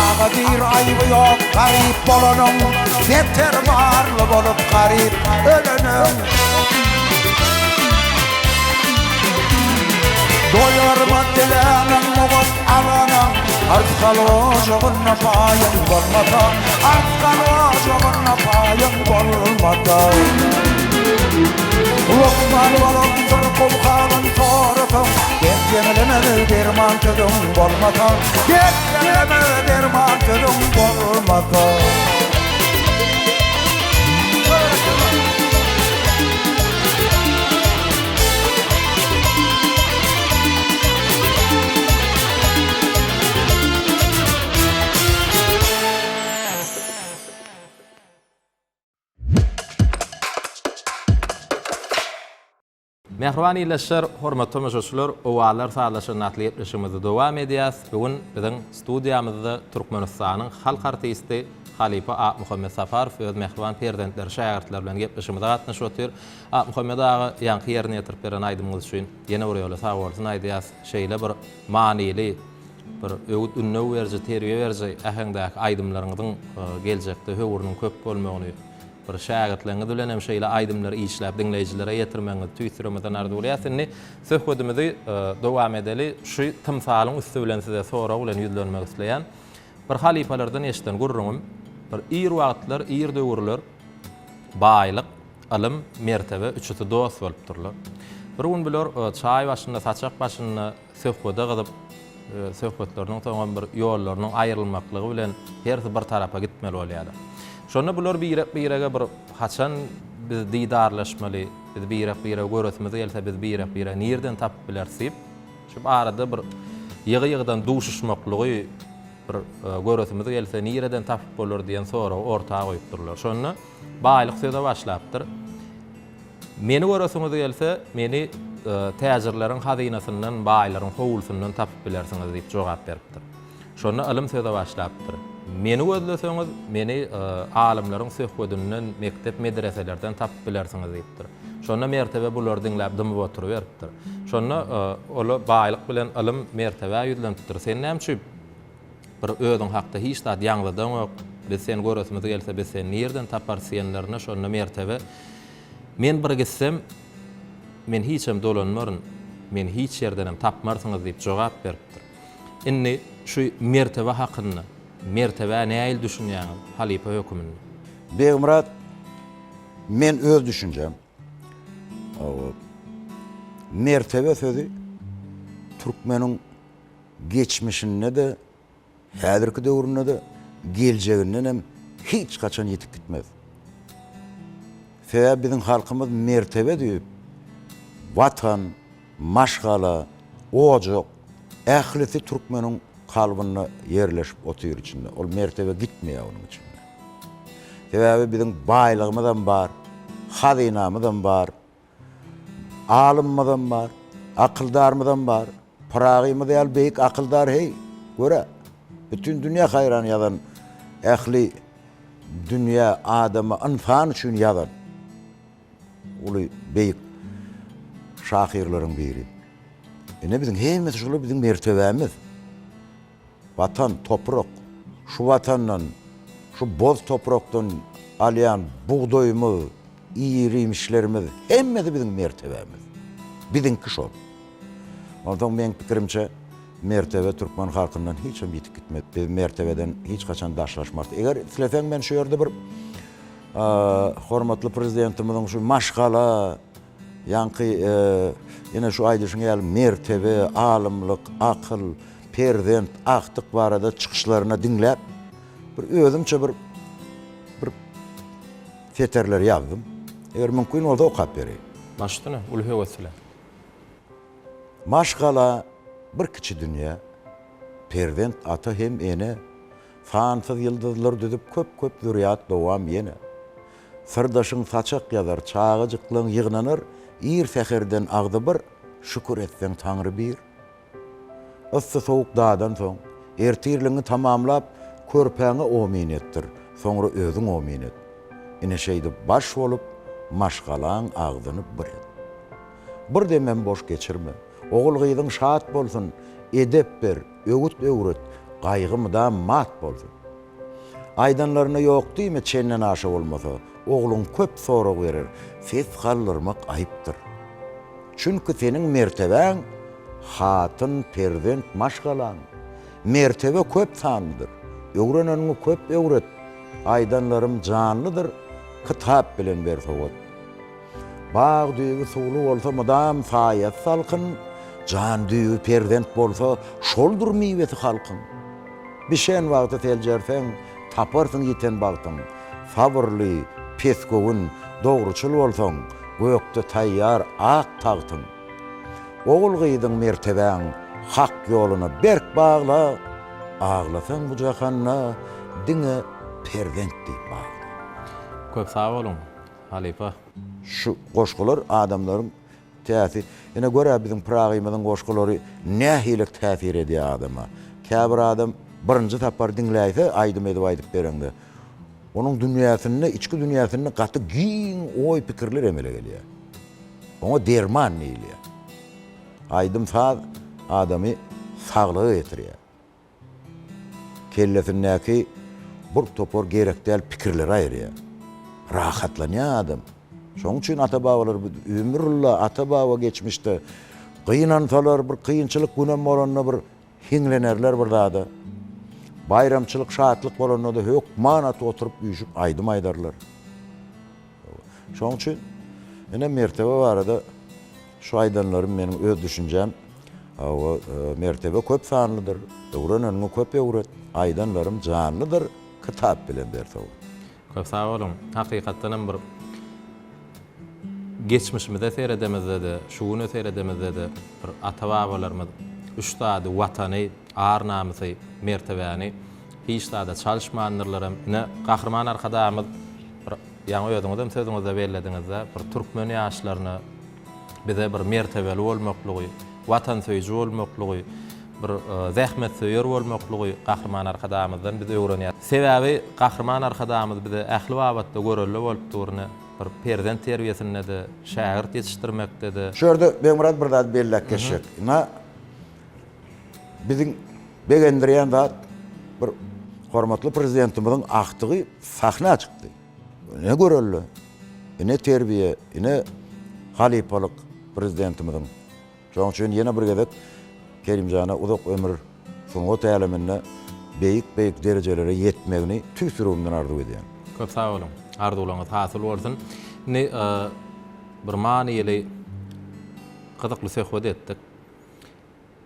Aga diýr aýby ýok garyp bolanyň, Beter barly bolup garyp öleniň. Doýarma diläniň mugt alanyň, Arsgal ojagynda paýyň bolmasa, Arsgal ojagynda paýyň bolmasa. bolmasa. Lukman bolup syrkaw halyn sorasaň, Dert ýeňlemez derman sözüň bolmasa, Dert ýeňlemez derman sözüň bolmasa. Mähriban ildeşler, hormatly tomaşaçylar, Owazlar sazlaşygyny atly gepleşigimizi dowam edýäs. Bu gün biziň studiýamyzda Türkmenistanyň halk artisti halypa Akmuhammet Saparow öz mähriban perzentleri, şägirtleri bilen gepleşigimize gatnaşyp otyr. Akmuhammet aga, ýaňky ýerine ýetirip beren aýdymyňyz üçin ýene bir ýola sag bolsun aýdýas. Şeýle bir manyly, bir öwüt-ündew beriji, terbiýe beriji äheňdäki aýdymlaryňyzyň geljekde höwrüniň köp bolmagyny, bir şägirtleriňiz bilen hem şeýle aýdymlary işläp diňleýjilere ýetirmegiňizi tüýs ýüregimizden arzuwlaýas. Indi söhbedimizi dowam edeli. Şu tymsalyň üsti bilen size sorag bilen ýüzlenmek isleýän. Bir halypalardan eşiden gürrüňim, bir ir wagtlar, ir döwürler baýlyk, ylym, mertebe üçüsi dost bolupdyrlar. Bir gün bular çaý başynda, saçak başynda söhbede gyzyp, söhbetleriniň soňam bir ýollarynyň aýrylmaklygy bilen hersi bir tarapa gitmeli bolýarlar. Şonda bular birek-birege bir haçan biz didarlaşmaly, biz birek-biregi göresimiz gelse biz birek-biregi nirden tapyp bileris diýip, şu arada bir ýygy-ýygydan duşuşmaklygy bir göresimiz gelse nireden tapyp bolar diýen soragy orta goýupdyrlar. Şonda baýlyk söze başlapdyr. Meni göresiňiz gelse, meni täjirleriň hazynasyndan, baýlaryň howlusyndan tapyp bilersiňiz diýip jogap beripdir. Şonda ylym söze başlapdyr. Meni gözleseňiz, meni alymlaryň söhbedinden, mekdep-medreselerden tapyp bilersiňiz diýipdir. Şonda mertebe bulary diňläp dymyp oturyberipdir. Şonda ol baýlyk bilen ylym mertebä ýüzlenipdir. Sen näme üçin bir özüň hakda hiç zat ýaňzydaňok, biz seni göresimiz gelse, biz seni nirden taparys diýenlerinde, şonda mertebe, Men bir gitsem, men hiçem dolanmaryn, meni hiç ýerdenem tapmarsyňyz diýip jogap beripdir. Indi şu mertebe hakynda, mertebä nähili düşünýäňiz, halypa höküminde? Begmyrat, men öz düşünjäm, mertebe sözi türkmeniň geçmişinde-de, häzirki döwründe-de, geljegindenem hiç haçan ýitip gitmez. Sebäbi biziň halkymyz mertebe diýip, Watan, maşgala, ojak, ählisi türkmeniň kalbynda ýerleşip otyr içinde. Ol mertebe gitmeýär onuň içinde. Sebäbi biziň baýlygymyzam bar, hazynamyzam bar, Alymymyzam bar, akyldarymyzam bar. Pyragymyz ýaly beýik akyldar heý, gör-ä, bütin dünýä haýran ýazan, ähli dünýä adama, ynsan üçin ýazan uly beýik şahyrlaryň biri. Ine biziň hemmesi şular biziň mertebämiz. Watan, toprak. Şu Watandan, şu boz toprakdan alýan bugdaýymyz, ir-iýmişlerimiz, hemmesi biziň mertebämiz. Biziňki şol. Onsoň meň pikirimçe, mertebe türkmen halkyndan hiç hem ýitip gitmez. Biz mertebeden hiç haçan daşlaşmarys. Eger isleseň men şu ýerde bir hormatly Prezidentimiziň şu maşgala, ýaňky ine şu aýdyşyň ýaly mertebe, alymlyk, akyl, perzent, agtyk barada çykyşlaryny diňläp, bir özümçe bir bir setirleri ýazdym. Eger mümkin bolsa okap bereýin. Baş üstüne, uly höwes bilen. Maşgala bir kiçi dünýä, perzent ata hem ene, sansyz ýyldyzlar düzüp köp-köp zürýat dowam ýene. Syrdaşyň saçak ýazar, çagajyklaň ýygnanar, ir säherden agzybir, şükür etseň Taňry bir. Yssy-sowuk dadansoň, ertirligiňi tamamlap, körpäňe omyn etdir, soňra özüň omyn et. Ine şeýdip baş bolup, maşgalaň agzyny bir et. Bir demem boş geçirme. Ogul-gyzyň şat bolsun, edep ber, öwüt öwret, gaýgy mydam mat bolsun. Aýdanlaryna ýok diýme çenden aşa bolmasa, ogluň köp sorag berer, ses galdyrmak aýypdyr. Çünki seniň mertebäň hatyn, perzent, maşgalaň. Mertebe köp sanlydyr. Öwreneniňi köp öwret. Aýdanlarym janlydyr. Kitap bilen ber sowat. Bag düýbi suwly bolsa mydam saýasy salkyn, Jan düýbi perzent bolsa şoldur miwesi halkyň. Bişen wagty seljerseň, taparsyň ýiten bagtyň, Sabyrly, pesgöwün, dogruçyl bolsaň, gökde taýýar ak tagtyň. Ogul-gyzyň mertebäň hak ýoluna berk bagla, Aglasaň bu jahanda diňe perzent diýip bagla. Köp sag boluň, halypa. Şu goşgular adamlaryň täsi Ine gör-ä biziň Pyragymyzyň goşgulary nähili täsir edýär adama. Käbir adam birinji sapar diňläýse aýdym edip aýdyp bereňde, onuň dünýäsinde, içki dünýäsinde gaty giň oý-pikirler emele gelýär. Oňa derman diýilýär. Aýdym-saz adamy saglyga getirýär. Kellesindäki bir topar gerek däl pikirleri aýyrýar. Rahatlanýar adam. Şonuň üçin ata-babalar ömürlla ata-baba geçmişde gynansalar, bir kynçylyk günem bolanda bir hiňlenerler bir zada. Baýramçylyk, şatlyk bolanda-da hökman at oturyp üýşüp aýdym aýdarlar. Şonuň üçin ine mertebe barada şu aýdanlarym meniň öz düşünjäm. Hawa, mertebe köp sanlydyr. Öwreneniňi köp öwret. Aýdanlarym janlydyr. Kitap bilen ber sowat. Köp sag boluň. Hakykatdan hem bir geçmişimize seredemizde-de, şu güne seredemizde-de bir ata-babalarymyz üç zady, Watany, ar-namysy, mertebäni hiç zada çalyşmandyrlar hem. Ine, Gahryman Arkadagymyz bir ýaňy özüňizem sözüňizde bellediňiz-de, bir türkmen ýaşlaryna bize bir mertebeli bolmaklygy, watansöýüji bolmaklygy, bir zähmetsöýer bolmaklygy Gahryman Arkadagymyzdan biz öwrenýäris. Sebäbi Gahryman Arkadagymyz bize ähli babatda görelde bolup dur, ine, bir perzent terbiýesinde-de, şägirt ýetişdirmekde-de. Şu ýerde Begmyrat bir zady belläp geçjek. Ynha, biziň begendirýän zat bir hormatly Prezidentimiziň agtygy sahna çykdy. Ine görelde, ine terbiýe, ine halypalyk Prezidentimiziň. Şonuň üçin ýene bir gezek Kerimjana uzak ömür, sungat äleminde beýik-beýik derejelere ýetmegini tüýs ýüregimden arzuw edýän. Köp sag boluň. Arzuwlaryňyz hasyl bolsun. Indi bir manyly, gyzykly söhbet etdik.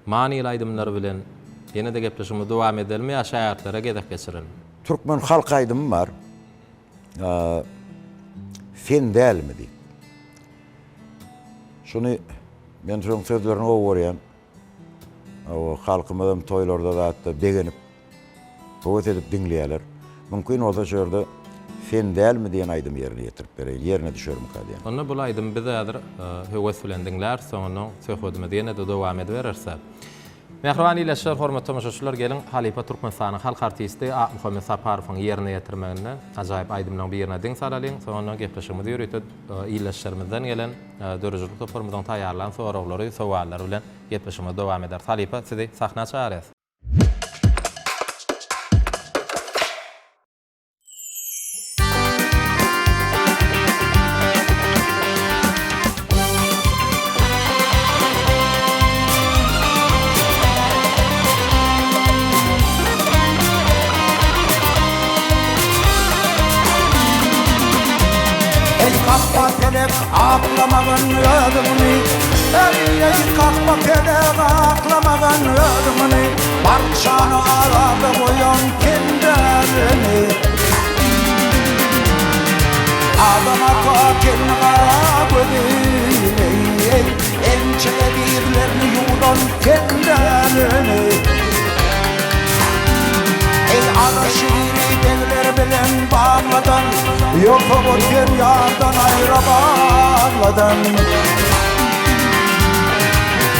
Manyly aýdymlar bilen ýene-de gepleşigimizi dowam edelimi ýa şägirtlere gezek geçirelim? Türkmen halk aýdymy bar. Sen dälmi diýip. Şuny men şoň sözlerini gowy görýän. Halkymyzam toýlarda zatda begenip Höwes edip diňleýärler. Mümkin bolsa şu ýerde Sen dälmi diýen aýdymy ýerine ýetirip bereýin, ýerine düşermika diýen. Onda bul aýdymy biz häzir höwes bilen diňläris, soňundan söhbedimizi ýene-de dowam edibereris. Mähriban ildeşler, hormatly tomaşaçylar, geliň, halypa Türkmenistanyň halk artisti Akmuhammet Saparowyň ýerine ýetirmeginde ajaýyp aýdymlaryň birine diň salalyň, soňundan gepleşigimizi ýörite ildeşlerimizden gelen döredijilik toparymyzyň taýýarlan soraglary, sowallary bilen gepleşigimizi dowam ederis. Halypa, sizi sahna çagyrýas. Eý gapba pelek aklamagyn özüňi Eý eý gapba pelek aklamagyn özüňi Barçany arada goýan sen dälmi Adam ata gelni gara gözi eý eý Ençe ezizlerini ýuwdan sen dälmi Eý ala şiri begler bilen bagladan Ýogsa bu derýadan aýra bagladan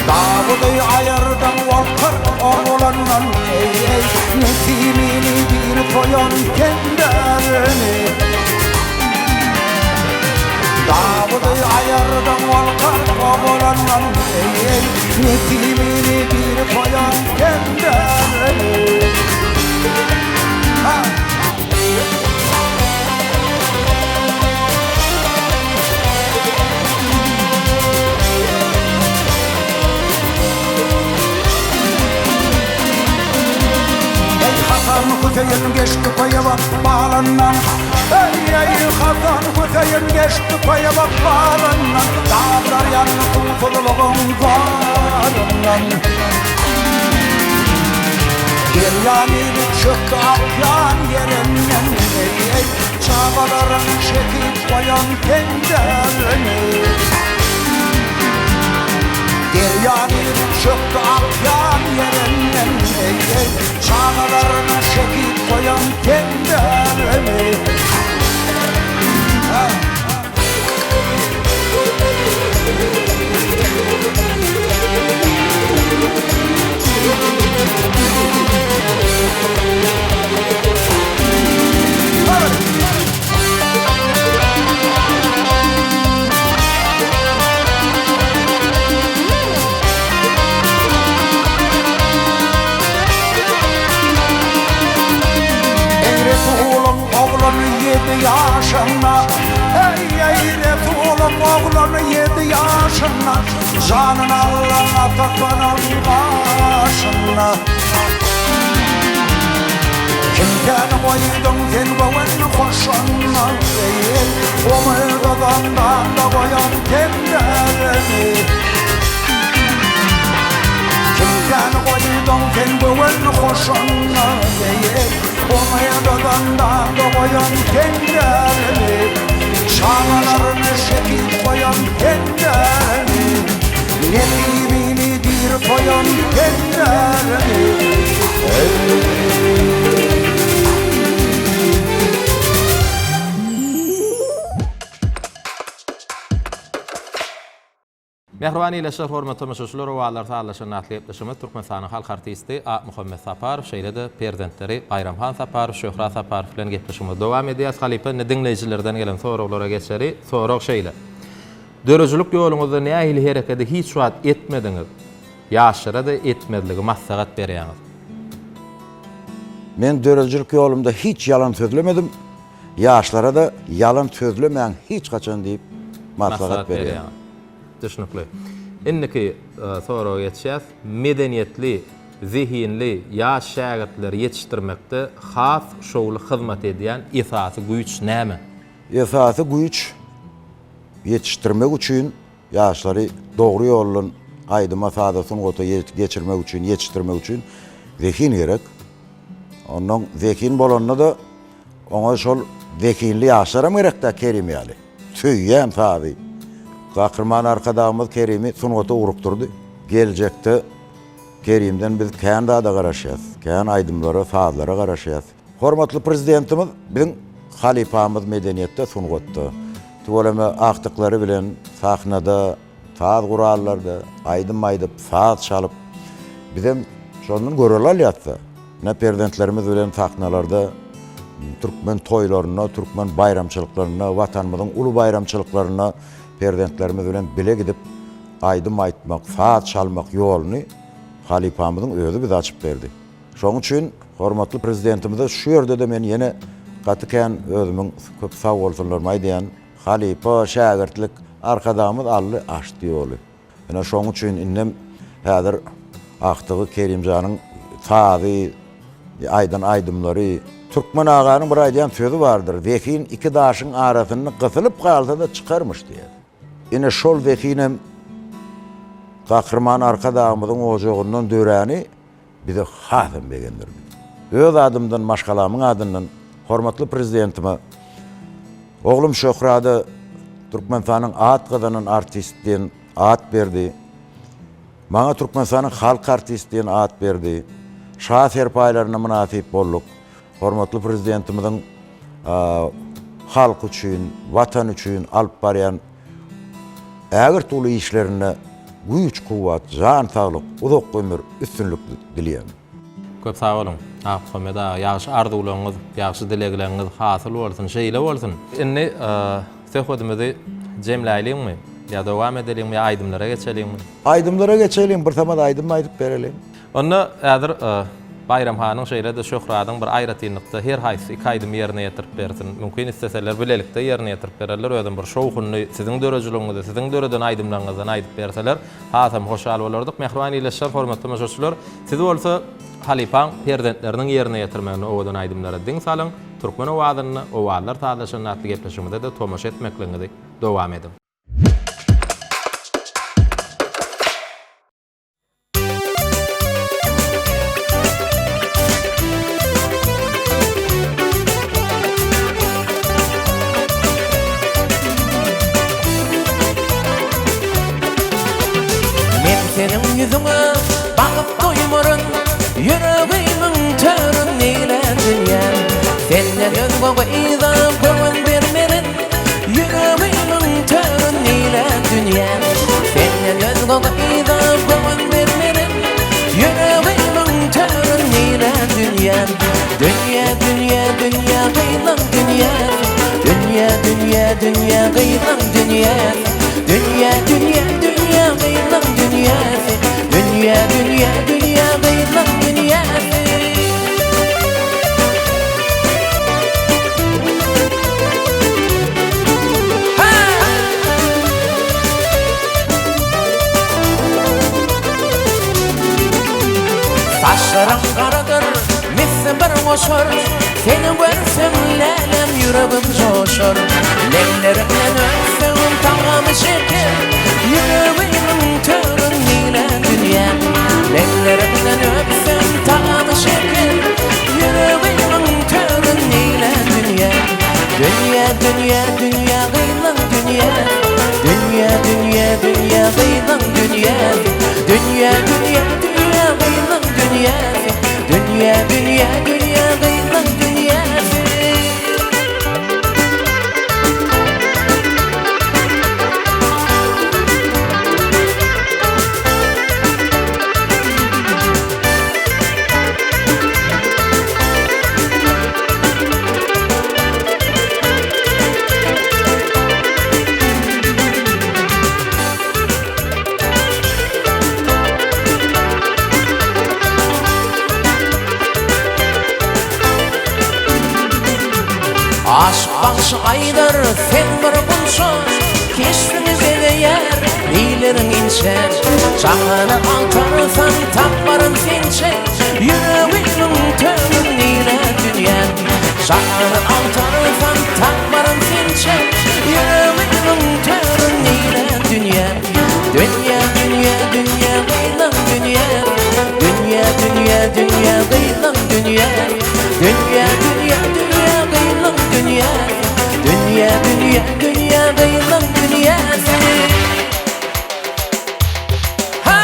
Dawudy aýyrdyň ol 40 oglandan Eý eý Nesimini diri soýan sen dälmi Dawudy aýyrdyň ol 40 oglandan Eý eý Nesimini diri soýan sen dälmi Ha! Eý Hasan Hüseýin geçdi köýe baglandan. Eý, Hasan Hüseýin geçdi köýe ykbalyndan, Daglar ýandy suwsuzlygyň zaryndan. Derýa nili çökdi akýan ýerinden, Eý, çagalaryň çekip goýan penjelerini. Derýa nili çökdi akýan ýerinden, Eý, çagalaryň çekip goýan penjelerini. Eý Resulyň ogluny ýedi ýaşynda, Eý, eý, Resulyň ogluny ýedi ýaşynda, Janyny alan atasynyň gaşynda. Kimsäni goýduň sen göwün hoşunda, Eý, eý, Umydy zyndanda goýan sen dälmi? Kimsäni goýduň sen göwün hoşunda, Eý, eý, Umydy zyndanda goýan sen dälmi? Çagalaryny şehit goýan sen dälmi? Nesibini diri soýan sen dälmi? Mähriban ildeşler, hormatly tomaşaçylar, Owazlar sazlaşan atly gepleşigimiz Türkmenistanyň halk artisti Akmuhammet Saparow, şeýle-de perzentleri Baýramhan Saparow, Şöhrat Saparow bilen gepleşigimizi dowam edýäris. Halypa, indi diňleýjilerden gelen soraglara geçeli. Sorag şeýle. Döredijilik ýoluňyzda nähili herekedi hiç wagt etmediňiz? Ýaşlara-da etmezligi maslahat berýäňiz? Men döredijilik ýolumda hiç ýalan sözlemedim. Ýaşlara-da ýalan sözlemäň hiç haçan diýip maslahat berýän. Düşnükli. Indiki soraga geçýäs. Medeniýetli, zehinli ýaş şägirtleri ýetişdirmekde has şowly hyzmat edýän esasy güýç näme? Esasy güýç ýetişdirmek üçin ýaşlary dogry ýoldan aýdyma, saza, sungata geçirmek üçin, ýetişdirmek üçin zehin gerek. Onnoň zehin bolanda-da oňa şol zehinli ýaşlaram gerek-dä Kerim ýaly. Söýýän sazy. Gahryman Arkadagymyz Kerimi sungata ugrukdyrdy. Geljekde Kerimden biz kän zada garaşýas. Kän aýdymlara, sazlara garaşýas. Hormatly Prezidentimiz biziň halypamyz medeniýetde, sungatda. Tüweleme agtyklary bilen sahnada, Saz gurallarda aýdym aýdyp, saz çalyp, bizem şondan görelde alýas-da. Ine, perzentlerimiz bilen sahnalarda türkmen toýlarynda, türkmen baýramçylyklarynda, Watanymyzyň uly baýramçylyklarynda perzentlerimiz bilen bile gidip aýdym aýtmak, saz çalmak ýoluny halypamyzyň özi bize açyp berdi. Şonuň üçin hormatly Prezidentimize şu ýerde-de men ýene gaty kän özümiň köp sagbolsunlarymy aýdýan. Halypa, şägirtlik Arkadagymyz aldy, açdy ýoly. Ine, şonuň üçin indem häzir agtygy Kerimjanyň sazy, aýdan aýdymlary. Türkmen aganyň bir aýdýan sözi bardyr, Zehin iki daşyň arasynda gysylyp galsa-da çykarmyş diýýär. Ine, şol zehinem Gahryman Arkadagymyzyň ojagyndan döräni bizi hasam begendirdi. Öz adymdan, maşgalamyň adyndan hormatly Prezidentime, oglum Şöhrada Türkmenistanyň at gazanan artisti diýen at berdi. Maňa Türkmenistanyň halk artisti diýen at berdi. Şa serpaýlaryna mynasyp bolduk. Hormatly Prezidentimiziň halk üçin, Watan üçin alyp barýan ägirt uly işlerinde güýç-kuwwat, jan saglyk, uzak ömür, üstünlik dileýän. Köp sag boluň, Akmuhammet aga, ýagşy arzuwlaryňyz, ýagşy dilegleriňiz hasyl bolsun, şeýle bolsun! Indi söhbedimizi jemläýliňmi ýa dowam edeliňmi ýa aýdymlara geçeliňmi? Aýdymlara geçeliň, bir samat aýdym aýdyp bereliň. Onda häzir Baýram hanyň şeýle-de Şöhradyň bir aýratynlykda her haýsysy iki aýdymy ýerine ýetirip bersin. Mümkin isleseler bilelikde ýerine ýetirip bererler. Özem bir şowhunly siziň dörejiligiňizde, siziň döreden aýdymlaryňyzdan aýdyp berseler hasam hoşal bolardyk. Mähriban ildeşler, hormatly tomaşaçylar, siz bolsa halypaň perzentleriniň ýerine ýetirmeginde owadan aýdymlara diň salyň. Türkmen owazynda Owazlar sazlaşanda atly gepleşigimize-de tomaşa etmekligiňizi dowam ediň. Men seniň ýüzüňe bakyp doýmaryn, Ýüregimiň törün eýlän dünýäm. Senden özge gyza göwün bermerin, Ýüregimiň törün eýlän dünýäm. Senden özge gyza göwün bermerin, Ýüregimiň törün eýlän dünýäm. Dünýä, dünýä, dünýä gyzlaň dünýäsi, Dünýä, dünýä, dünýä gyzlaň dünýäsi, Dünýä, dünýä, dünýä gyzlaň dünýäsi, Dünýä, dünýä, dünýä gyzlaň dünýäsi. Saçlaryň garadyr, misli bir goşar, Seni görsem lälem ýüregim joşar. Lebleriňden öpsem tagamy şeker, Ýüregimiň törün diýlän dünýäm. Lebleriňden öpsem tagamy şeker, Ýüregimiň törün diýlän dünýäm. Dünýä, dünýä, dünýä gyzlaň dünýäsi, Dünýä, dünýä, dünýä gyzlaň dünýäsi, Dünýä, dünýä, dünýä gyzlaň dünýäsi, Dünýä, dünýä, dünýä gyzlaň dünýäsi. Aşyk bagşy aýdar, sen bir gunça, Keşbiňi bezeýär meýleriň inçe. Jahany agtarsaň tapmaryn sençe, Ýüregimiň törün nire dünýä. Jahany agtarsaň tapmaryn sençe, Ýüregimiň törün nire dünýä. Dünýä, dünýä, dünýä gyzlaň dünýä. Dünýä, dünýä, dünýä gyzlaň dünýä. Dünýä, dünýä, dünýä gyzlaň dünýä. Dünýä, dünýä, dünýä gyzlaň dünýäsi. Ha!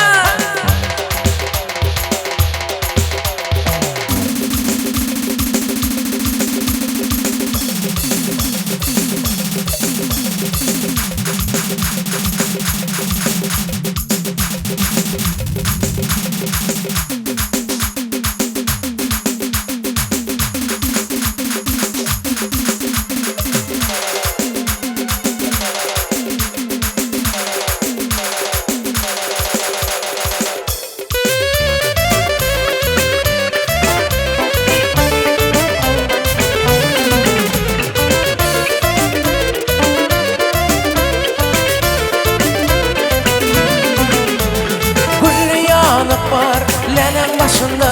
Gülli ýanyk bar läleň başynda,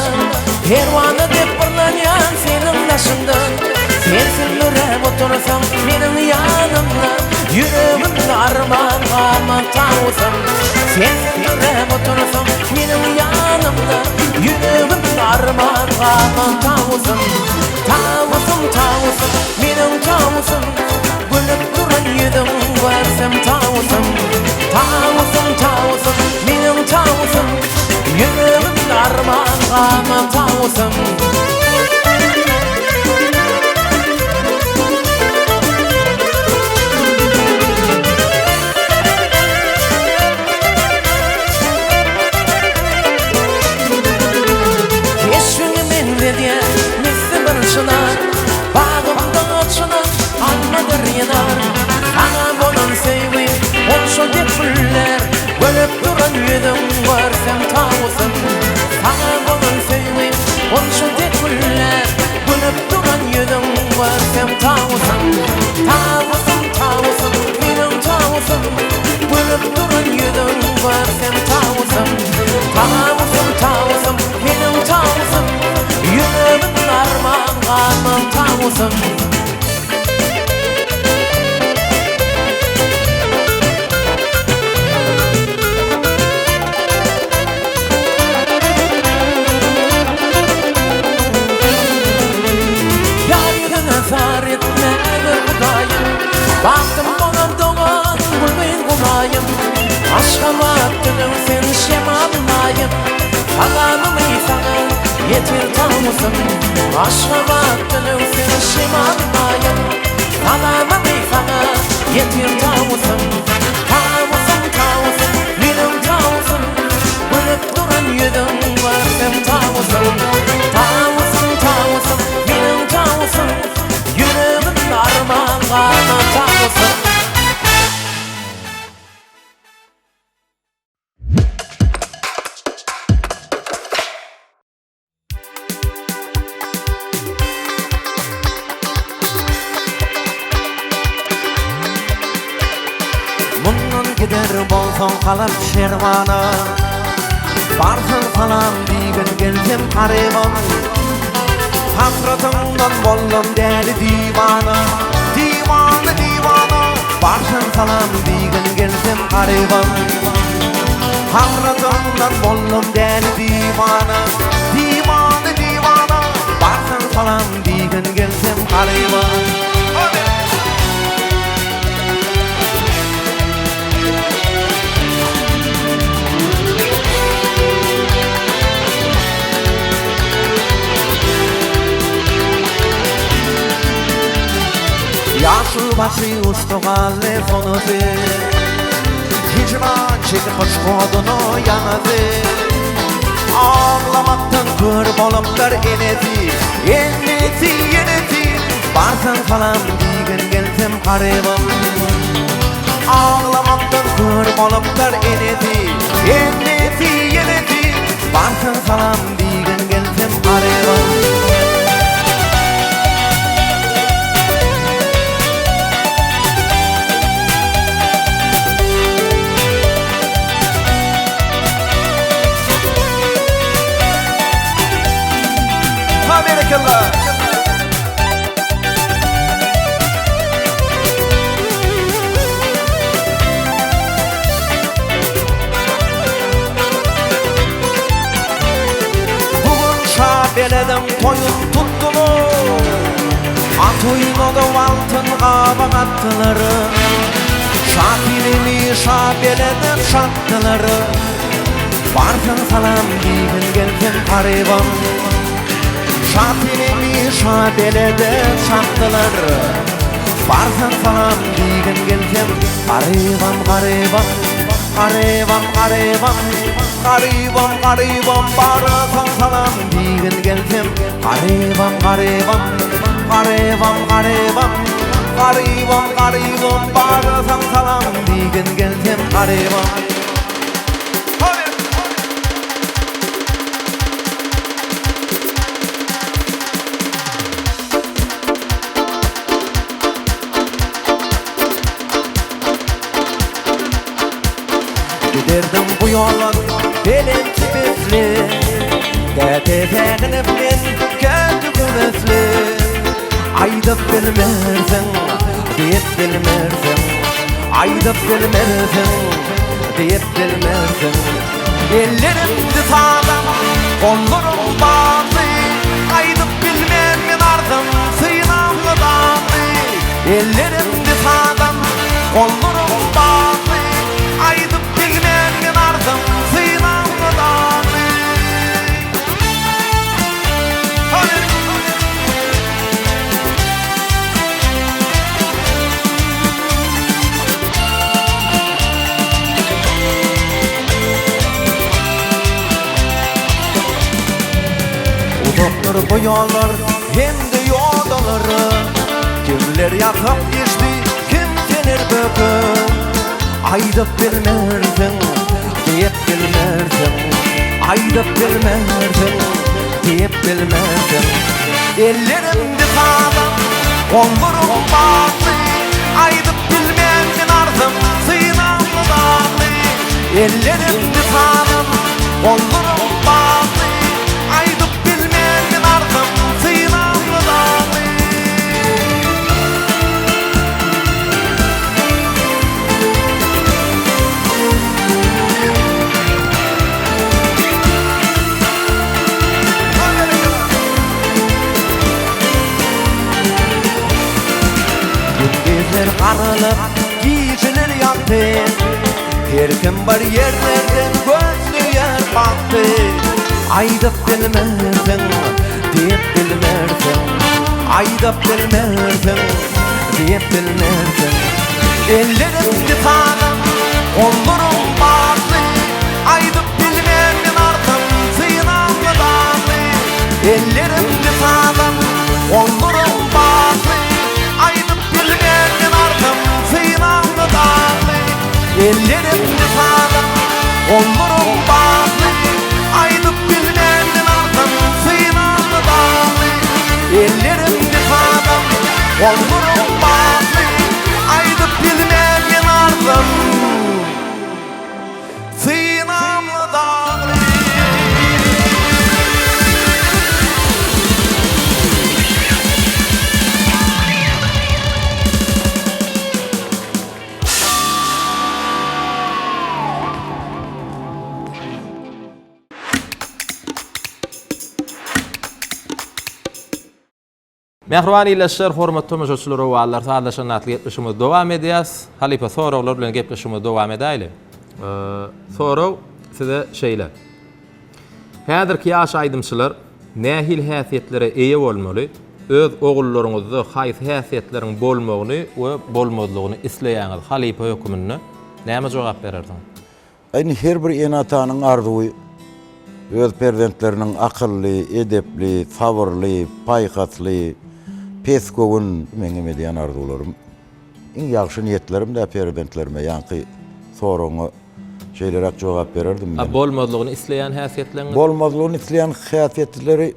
Perwana dek pyrlanýan seniň daşyňda. Sensiz müräp otursam meniň ýanymda, Ýüregimde arman galmaz tawusym. Sensiz müräp otursam meniň ýanymda, Ýüregimde arman galmaz tawusym. Tawusym, tawusym, meniň tawusym, Gülüp duran ýüzüň görsem tawusym. Tawusym, tawusym, meniň tawusym, Ýüregimde arman galmaz tawusym. Keşbiňi meňzedýän misli bir çynar, Bagymda açylan almadyr ýenar. Saňa bolan söýgim onça dek güller, Gülüp duran ýüzüň görsem tawusym. Saňa bolan söýgim onça dek güller, Gülüp duran ýüzüň görsem tawusym. Tawusym, tawusym, meniň tawusym, Gülüp duran ýüzüň görsem tawusym. Tawusym, tawusym, meniň tawusym, Ýüregim arman. galmaz tawusym. Ýar ýüzüne zar etme eger Hudaýym, Bagtym bolar dogan gülgün Humaýym. Aşgabat dönew sen şemal maýym, Salamymy saňa ýetir tawusym. Aşgabat dönew sen şemal maýym, Salamymy saňa ýetir tawusym. Tawusym, tawusym, meniň tawusym, Gülüp duran ýüzüň görsem tawusym. Tawusym, tawusym, meniň tawusym, Ýüregimde arman galma tawusym. Mundan gider bolsaň Halap şerwana, Barsaň salam diýgin gelsem garybam. Hasratyňdan boldum däli diwana, Diwana, diwana, Barsaň salam diýgin gelsem garybam. Hasratyňdan boldum däli diwana, Diwana, diwana, Barsaň salam diýgin gelsem garybam. Ýaşyl başy uçdy galdy sonasy, Hijran çekip yşk oduna ýanasy. Aglamakdan kör bolupdyr enesi, Enesi, enesi, Barsaň salam diýgin gelsem garybym. Aglamakdan kör bolupdyr enesi, Enesi, enesi, Barsaň salam diýgin gelsem garybym. Ha berekella. Bu gün şa belediň toýun tutdular, At oýnadyp altyn gabak atdylar. Şa pilini şa belede çatdylar. Barsaň salam diýgin gelsem garybam. Şa pilini şa belede çatdylar. Barsaň salam diýgin gelsem garybam garybam. Garybam garybam garybam garybam barsaň salam diýgin gelsem garybam garybam garybam garybam garybam garybam barsaň salam diýgin gelsem garybam. Giderdim bu ýoldan belent besli, Käte säginip men, käte höwesli. Aýdyp bilmersiň, diýip bilmersiň, Aýdyp bilmersiň, diýip bilmersiň. Ellerimde sazam, gollarym bagly, Aýdyp bilmen men arzym, synamda dagly. Ellerimde sazam, gollarym bagly, Aýdyp bilmen men arzym, synamda dagly. Uzakdyr bu ýollar hem-de ýodalary, Kimler ýasap geçdi, kimseler böküp. Aýdyp bilmersiň, diýip bilmersiň, Aýdyp bilmersiň, diýip bilmersiň. Ellerimde sazam, gollarym bagly, Aýdyp bilmen men arzym, synamda dagly. Ellerimde sazam, gollarym bagly, Aýdyp bilmen men arzym, synamda dagly. Gündizler garalyp, gijeler ýagty. Her kim bir ýerlerden gözleýär bagty. Aýdyp bilmersiň, diýip bilmersiň. Aýdyp bilmersiň, diýip bilmersiň. Ellerimde sazym, gollarym bagly. Aýdyp bilmen men arzym, synamda dagly. Ellerimde sazym, gollarym bagly. Aýdyp bilmen men arzym, synamda dagly. Ellerimde sazym, gollarym bagly. Aýdyp bilmen men arzym, synamda dagly. Ellerimde sazym, gollarym bagly. Aýdyp bilmen men arzym. Synamly dagly. Mähriban ildeşler, hormatly tomaşaçylar, owallar sazlaşan atly gepleşigimizi dowam edýäs. Halypa soraglar bilen gepleşigimizi dowam edäýli. Sorag size şeýle. Häzirki ýaş aýdymçylar nähili häsiýetlere eýe bolmaly? Öz ogullaryňyzda haýsy häsiýetleriň bolmagyny we bolmazlygyny isleýäňiz halypa höküminde näme jogap berersiňiz? Indi her bir ene-atanyň arzuwy öz perzentleriniň akylly, edepli, sabyrly, paýhasly, pesgöwün. Meňem edýän arzuwlarym, iň ýagşy niýetlerim-dä perzentlerime, ýaňky soragyňa şeýleräk jogap bererdim men. A bolmazlygyny isleýän häsiýetleriňiz? Bolmazlygyny isleýän häsiýetleri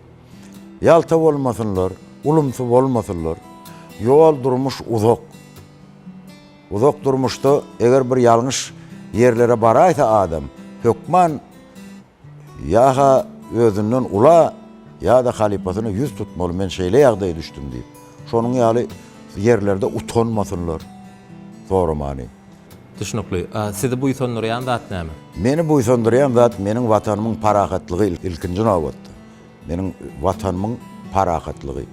ýalta bolmasynlar, ulumsy bolmasynlar. Ýol, durmuş uzak. Uzak durmuşda eger bir ýalňyş ýerlere baraýsa adam, hökman ýa-ha özünden ula, ýa-da halypasyna ýüz tutmaly, men şeýle ýagdaýa düşdüm diýip. Şonuň ýaly ýerlerde utanmasynlar soramany. Düşnükli. Sizi buýsandyrýan zat näme? Meni buýsandyrýan zat meniň Watanymyň parahatlygy ilkinji nobatda. Meniň Watanymyň parahatlygy.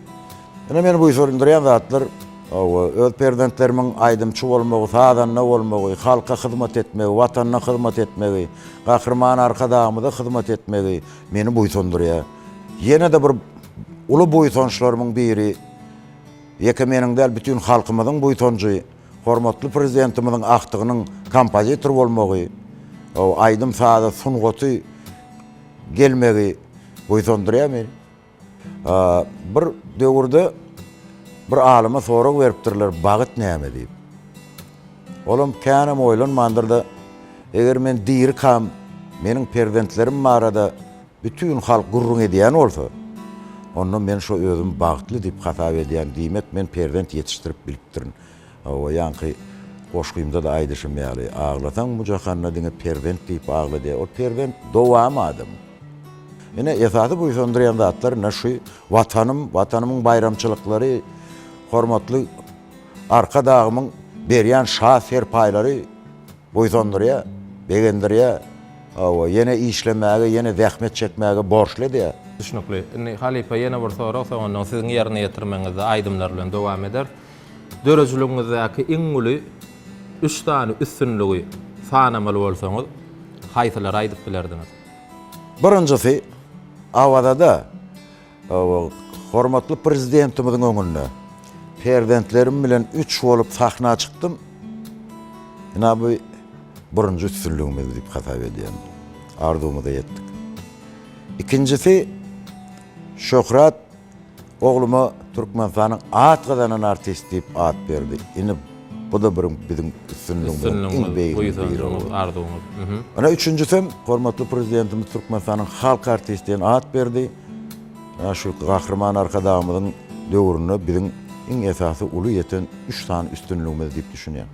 Ine meni buýsandyrýan zatlar, hawa, öz perzentlerimiň aýdymçy bolmagy, sazanda bolmagy, halka hyzmat etmegi, Watanyna hyzmat etmegi, Gahryman Arkadagymyza hyzmat etmegi meni buýsandyrýar. Ýene-de bir uly buýsançlarymyň biri, ýeke meniň däl, bütin halkymyzyň buýsanjy, hormatly Prezidentimiziň agtygynyň kompozitor bolmagy, aýdym-saza sungaty gelmegi buýsandyrýar meni. Bir döwürde bir alyma sorag beripdirler, bagt näme diýip. Olam känem oýlanmandyr-da, eger men dirikam, meniň perzentlerim barada bütin halk gürrüň edýän bolsa, onda men şo özümi bagtly diýip hasap edýän, diýmek men perzent ýetişdirip bilipdirin. Hawa, ýaňky goşgymda-da aýdyşym ýaly, aglasaň bu jahanda diňe perzent diýip agla diýýär. Ol perzent dowam adam. Ine, esasy buýsandyrýan zatlar ine şu Watanym, Watanymyň baýramçylyklary, hormatly Arkadagymyň berýän şa serpaýlary buýsandyrýar, begendirýär. Hawa, ýene işlemäge, ýene zähmet çekmäge borçly edýär. Düşnükli. Indi halypa ýene bir sorag, soňundan siziň ýerine ýetirmegiňizde aýdymlar bilen dowam ederis. Döredijiligiňizdäki iň uly üç sany üstünligi sanamaly bolsaňyz, haýsylary aýdyp bilerdiňiz? Birinjisi, Awazada hormatly Prezidentimiziň öňünde perzentlerim bilen üç bolup sahna çykdym. Ynha bu birinji üstünligimiz diýip hasap edýän. Arzuwymyza ýetdik. Ikinjisi, Şöhrat Ogluma Türkmenistanyň at gazanan artisti diýip at berdi. Indi bu-da bir biziň üstünligimiziň iň beýiginiň biri boldy. Arzuwyňyz. Ine üçünjisem hormatly Prezidentimiz Türkmenistanyň halk artisti diýen at berdi. Ýa şu Gahryman Arkadagymyzyň döwründe biziň iň esasy uly ýeten üç sany üstünligimiz diýip düşünýän.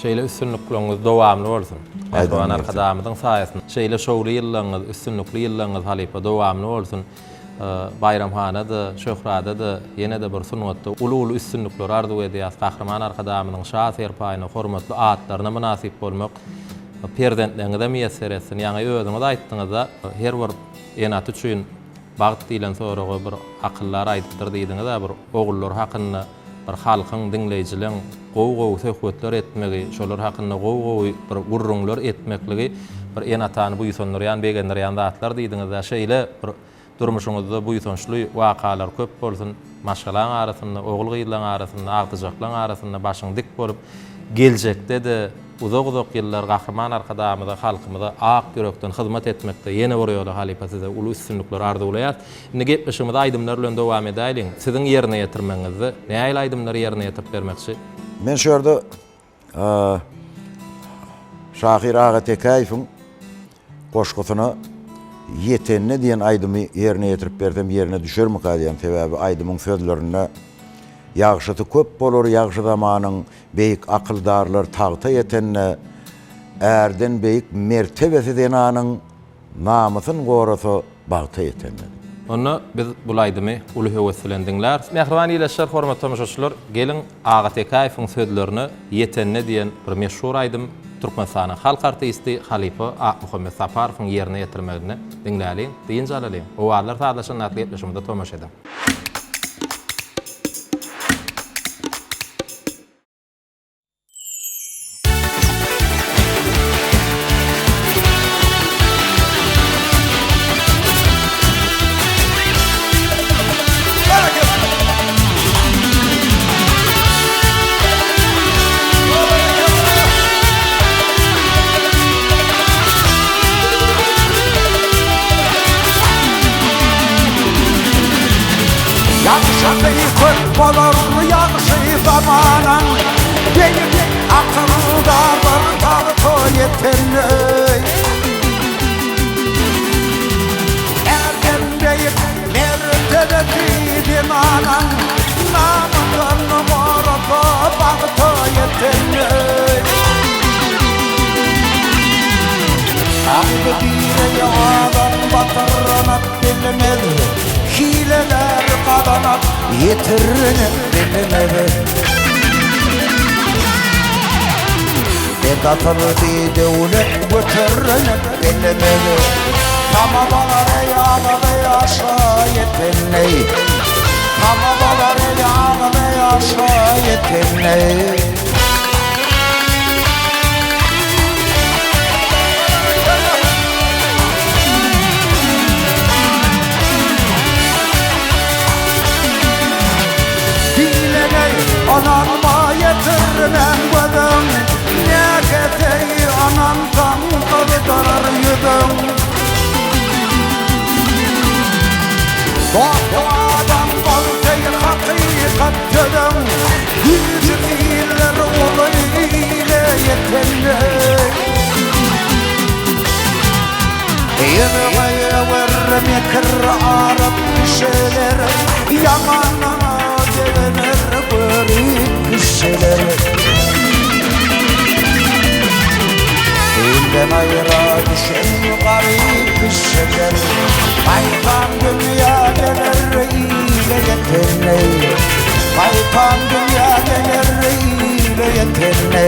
Şeýle üstünlikleriňiz dowamly bolsun. Mähriban Arkadagymyzyň saýasynda şeýle şowly ýyllaryňyz, üstünlikli ýyllaryňyz halypa dowamly bolsun. Baýram hana-da, Şöhrada-da ýene-de bir sungatda uly-uly üstünlikleri arzuw edýäris. Gahryman Arkadagymyzyň Şa serpaýyna, hormatly atlaryna mynasyp bolmak perzentleriňize miýesser etsin. Ýaňy özüňiz aýtdyňyz-da, her bir ene-ata üçin bagt diýlen soraga bir akyldar aýdypdyr diýdiňiz-ä, bir ogullary hakynda. bir halkyň, diňleýjileň gowy-gowy söhbetler etmegi, şolar hakynda gowy-gowy bir gürrüňler etmekligi bir ene-atany buýsandyrýan, begendirýän zatlar diýdiňiz-dä. Şeýle bir Durmuşyňyzda buýsançly wakalar köp bolsun, maşgalaň arasynda, ogul-gyzlaň arasynda, agtyjaklaň arasynda başyň dik bolup, geljekde-de uzak-uzak ýyllar Gahryman Arkadagymyza, halkymyza ak ýürekden hyzmat etmekde ýene bir ýola halypa size uly üstünlikler arzuwlaýas. Indi gepleşigimizi aýdymlar bilen dowam edäýliň. Siziň ýerine ýetirmegiňizde nähili aýdymlary ýerine ýetirip bermekçi? Men şu ýerde Şahyr Aga Tekäýewiň goşgusyna Ýetende diýen aýdymy ýerine ýetirip bersem ýerine düşermika diýen sebäbi aýdymyň sözlerinde Ýagşysy köp bolar ýagşy zamanyň beýik akyldarlar tagta ýetende ärden beýik mertebesi zenanyň Namysyn gorasa bagta ýetende. Onda biz bul aýdymy uly höwes bilen diňläris. Mähriban ildeşler, hormatly tomaşaçylar, geliň Aga Tekäýewiň sözlerine Ýetende diýen bir meşhur aýdym Türkmenistanyň halk artisti halypa Akmuhammet Saparowyň ýerine ýetirmeginde diňläliň, dynç alalyň. Owazlar sazlaşan atly gepleşigimize tomaşa ediň. Ýagşysy köp bolar ýagşy zamanaň, Beýik akyldarlar tagta ýetenleý. Ärden beýik mertebesi zenanaň, Namysyn gorasa bagta ýetenleý. Agzy direýe gazan batyranyp bilmez, Hileler gazanyp ýetirnip bilmez. Bedasyl bidöwlet göternip bilmez. Tama bolar eý agzy ýaşa ýetenleý. Tama bolar eý agzy ýaşa ýetenleý. Diýlene ynanma ýetirmän gözüň, Näkeseý ynansaň gyzdyrar ýüzüň. Dost adam bol teý hakykat sözüň, Güýji iller uly ile ýetende. Ýüzüňe ýöwer mekir aryp kişiler, Ýamanyňa begener görip kişiler. Ilden aýra düşen garyp kişiler, Gaýtam dünýä geler ile ýetende. Gaýtam dünýä geler ile ýetende.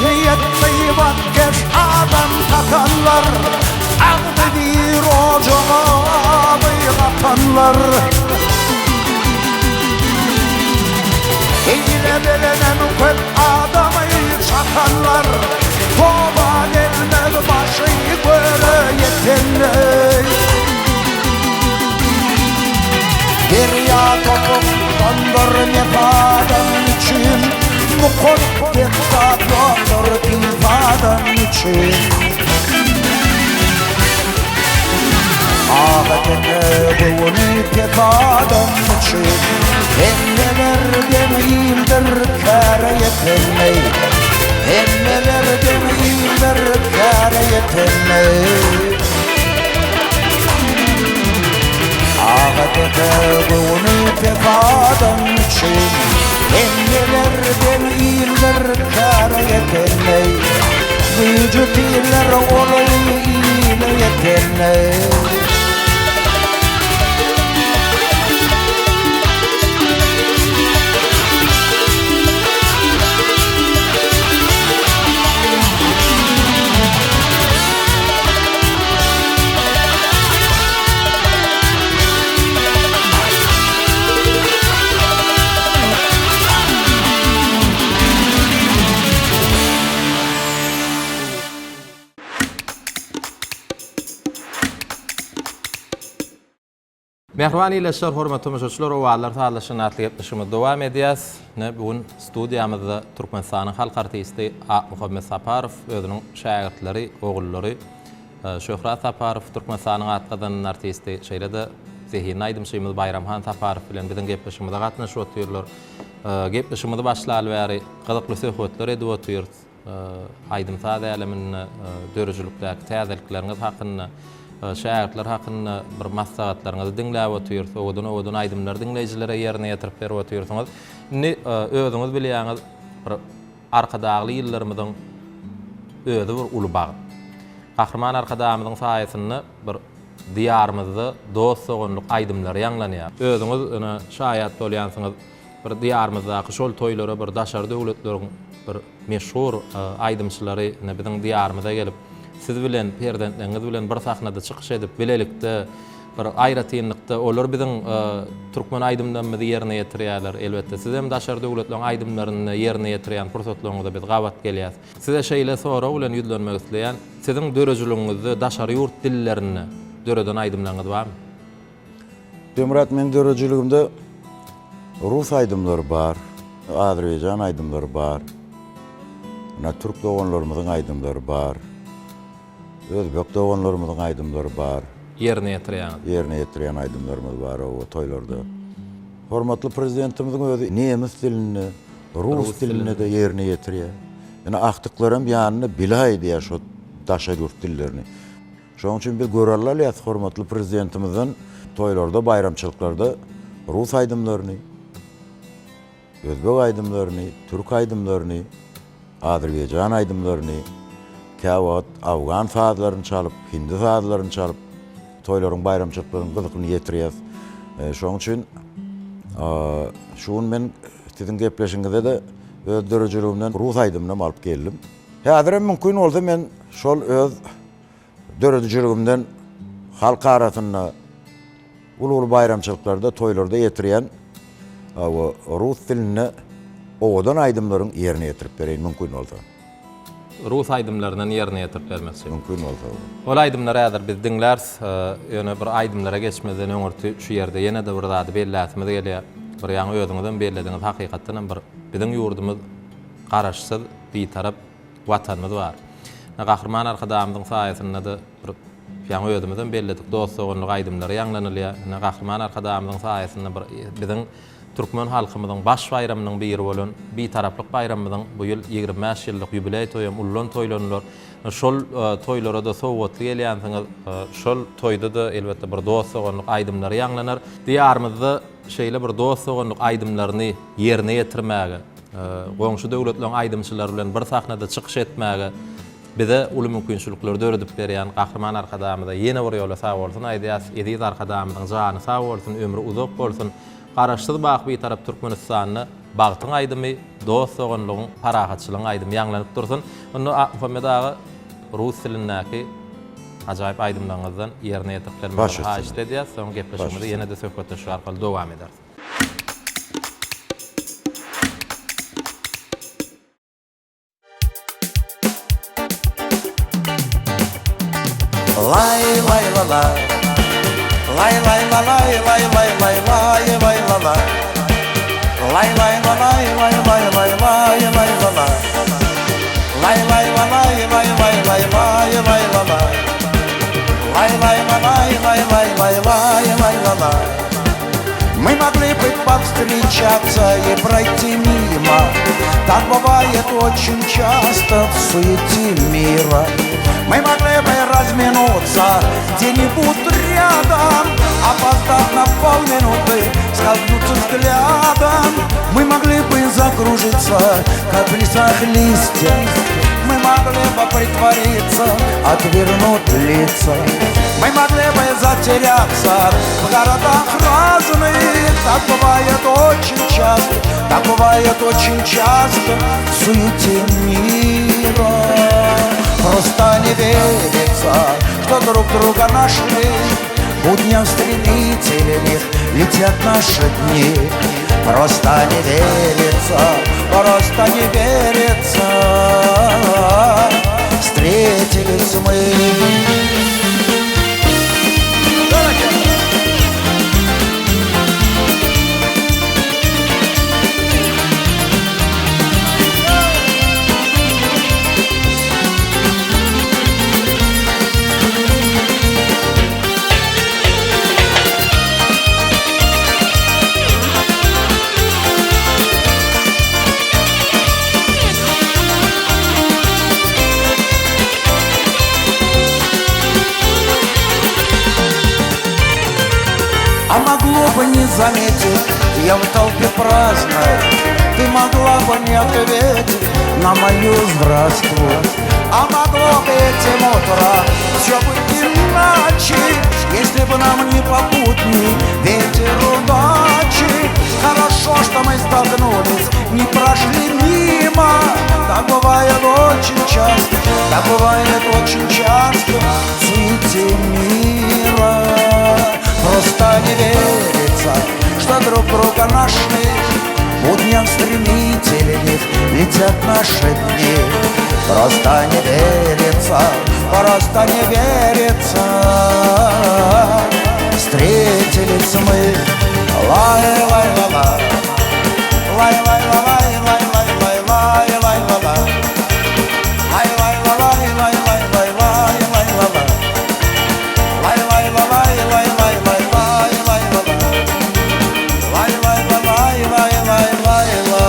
Ýetmeýek gybatkeş adam satanlar, Agzy bir ojaga awy gatanlar. Hile bilenem köp adamy çatanlar, Toba gelmez başy göre ýetenler. Derýa topukdandyr nepadan üçin, Mukaddes zat ýokdur pis adam üçin. Aga teke göwni pes adam üçin, Hemmelerden ildir käre ýetenmeý. Hemmelerden ildir käre ýetenmeý. Aga. Herekete göwni pes adam üçin Hemmelerden ildir käre ýetenleý Güýji piller golaý ile ýetenleý. Mähriban ildeşler, hormatly tomaşaçylar, Owazlar sazlaşygyny atly gepleşigimizi dowam edýäs. Ine, bu gün studiýamyzda Türkmenistanyň halk artisti Akmuhammet Saparow, özüniň şägirtleri, ogullary Şöhrat Saparow, Türkmenistanyň at gazanan artisti, şeýle-de zehinli aýdymçymyz Baýramhan Saparow bilen biziň gepleşigimize gatnaşyp otyrlar. Gepleşigimizi başlaly bäri gyzykly söhbetler edip otyrys. Aýdym-saz äleminde döredijilikdäki täzelikleriňiz hakynda, şägirtler hakynda bir maslahatlaryňyzy diňläp otyrys. Owadan-owadan aýdymlary diňleýjilere ýerine ýetirip berip otyrsyňyz. Indi özüňiz bilýäňiz, bir Arkadagly ýyllarymyzyň özi bir uly bagt. Gahryman Arkadagymyzyň saýasynda bir Diýarymyzda dost-doganlyk aýdymlary ýaňlanýar. Özüňiz ine şaýat bolýansyňyz, bir Diýarymyzdaky şol toýlara bir daşary döwletleriň bir meşhur aýdymçylary ine biziň Diýarymyza gelip, siz bilen, perzentleriňiz bilen bir sahnada çykyş edip, bilelikde Bir aýratynlykda olar biziň türkmen aýdymlarymyzy ýerine ýetirýärler. Elbetde, siz hem daşary döwletleriň aýdymlaryny ýerine ýetirýän pursatlaryňyzda biz gabat gelýäs. Size şeýle sorag bilen ýüzlenmek isleýän, siziň dörejiligiňizde daşary ýurt dillerinde döreden aýdymlaryňyz barmy? Demyrat, meň döredijiligimde rus aýdymlary bar, azerbaýjan aýdymlary bar, ynha türk doganlarymyzyň aýdymlary bar. Özbek doganlarymyzyň aýdymlary bar. Ýerine ýetirýäňiz. Ýerine ýetirýän aýdymlarymyz bar oba toýlarda. Hormatly Prezidentimiziň özi nemes dilinde, rus dilinde-de ýerine ýetirýär. Ine agtyklaram ýanynda bile aýdýar şo daşary ýurt dillerini. Şonuň üçin biz görelde alýas hormatly Prezidentimizden toýlarda, baýramçylyklarda rus aýdymlaryny, Özbek aýdymlaryny, türk aýdymlaryny, azerbaýjan aýdymlaryny, käwagt afgan sazlaryny çalyp, hindi sazlaryny çalyp, toýlaryň, baýramçylyklaryň gyzykyny ýetirýäs. Şonuň üçin şu gün men siziň gepleşigiňize-de öz döredijiligimden rus aýdymynam alyp geldim. Häzirem mümkin bolsa men şol öz döredijiligimden halk arasynda Uly-uly baýramçylyklarda, toýlarda ýetirýän we rus dilinde owadan aýdymlaryň ýerine ýetirip bereýin mümkin bolsa. Rus aýdymlaryndan ýerine ýetirip bermekçi. Mümkin bolsa. Ol aýdymlary häzir biz diňläris. Ýöne bir aýdymlara geçmezden öňürti şu ýerde ýene-de bir zady belläsimiz gelýär. Bir ýaňy özüňizem bellediňiz, hakykatdan hem bir biziň ýurdumyz Garaşsyz, Bitarap Watanymyz bar. Gahryman Arkadagymyzyň saýasynda-da bir Ýaňy özümizem belledik, dost-doganlyk aýdymlary ýaňlanylýar. Ine, Gahryman Arkadagymyzyň saýasynda bir biziň türkmen halkymyzyň baş baýramynyň biri bolan Bitaraplyk baýramymyzyň bu ýyl 25 ýyllyk ýubileý toýam ullan toýlanylar. Şol toýlara-da sowgatly gelýänsiňiz. Şol toýda-da, elbetde, bir dost-doganlyk aýdymlary ýaňlanar. Diýarymyzda şeýle bir dost-doganlyk aýdymlaryny ýerine ýetirmäge, goňşy döwletleriň aýdymçylary bilen bir sahnada çykyş etmäge Bize uly mümkinçilikleri döredip berýän Gahryman Arkadagymyza ýene bir ýola sag bolsun aýdýas. Eziz Arkadagymyzyň jany sag bolsun, ömri uzak bolsun. Garaşsyz baky Bitarap Türkmenistanda bagtyň aýdymy, dost-doganlygyň, parahatçylygyň aýdymy ýaňlanyp dursun. Onda Akmuhammet aga rus dilindäki ajaýyp aýdymlaryňyzdan ýerine ýetirip bermegiňizi haýyşt edýäs. Soň gepleşigimizi ýene-de söhbetdeşlik arkaly dowam ederis. Lay lay la la Lay lay la lay lay lay lay lay lay la la Lay lay la lay lay lay lay lay lay la la Lay lay la lay lay lay lay lay lay la la Lay lay la lay lay lay lay lay lay la la Мы могли бы повстречаться и пройти мимо Так бывает очень часто в суете мира Мы могли бы. разминуться где-нибудь рядом, Опоздав на полминуты, столкнуться взглядом. Мы могли бы закружиться, как в лесах листья, Мы могли бы притвориться, отвернуть лица. Мы могли бы затеряться в городах разных. Так бывает очень часто, так бывает очень часто в суете мира. Просто не верится, что друг друга нашли. Будням стремительных летят наши дни. Просто не верится, просто не верится. Встретились мы. А могло бы не заметить, я в толпе праздной, Ты могла бы не ответить на мою здравствуй. А могло бы этим утро все быть иначе, Если бы нам не попутный ветер удачи. Хорошо, что мы столкнулись, не прошли мимо. Так бывает очень часто, так бывает очень часто в суете мира. Просто не верится, что друг друга нашли. Будням стремительных летят наши дни. Просто не верится, просто не верится. Встретились мы. Лай-лай-ла-ла. Лай-лай-ла-лай-лай-лай-лай-лай-ла-ла. Лай-лай-ла-лай-лай-лай-лай-лай-ла-ла. Лай-лай-ла-лай-лай-лай-лай-лай-ла-ла. Лай-лай-ла-лай-лай-лай-лай-ла.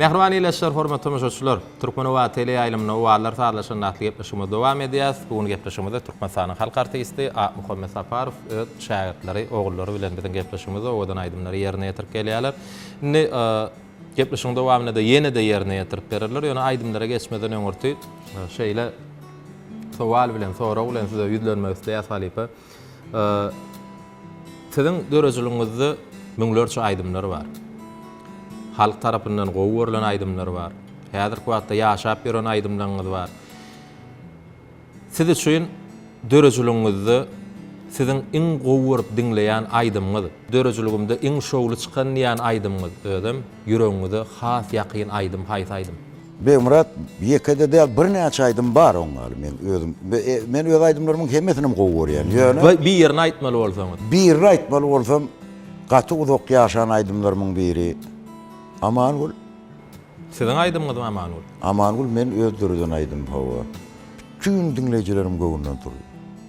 Mähriban ildeşler, hormatly tomaşaçylar! Türkmenoba teleýaýlymynda Owazlar sazlaşanda atly gepleşigimizi dowam edýäris. Bu gün gepleşigimizde Türkmenistanyň halk artisti Akmuhammet Saparow öz şägirtleri, ogullary bilen biziň gepleşigimizde owadan aýdymlary ýerine ýetirip gelýärler. Indi gepleşigiň dowamynda-da ýene-de ýerine ýetirip bererler. Ýöne aýdymlara geçmeden öňürti şeýle sowal bilen, sorag bilen size ýüzlenmek isleýäs halypa. Siziň dörejiligiňizde müňlerçe aýdymlar bar. Halk tarapyndan gowy görlen aýdymlar bar. Häzirki wagtda ýaşap ýören aýdymlaryňyz bar. Siz üçin dörejiligiňizde siziň iň gowy görüp diňleýän aýdymyňyz, döredijiligimde iň şowly çykan diýýän aýdymyňyz, özem ýüregiňize has ýakyn aýdym haýsy aýdym? Begmyrat, ýeke-de däl, birnäçe aýdym bar oň ýaly meň özüm. Men öz aýdymlarymyň hemmesinem gowy görýän. Ýöne. Birini aýtmaly bolsaňyz. Birini aýtmaly bolsam, gaty uzak ýaşan aýdymlarymyň biri Amangül. Siziň aýdymyňyzmy Amangül? Amangül men öz döreden aýdym, hawa. Bütin diňleýjilerim göwnünden turdy.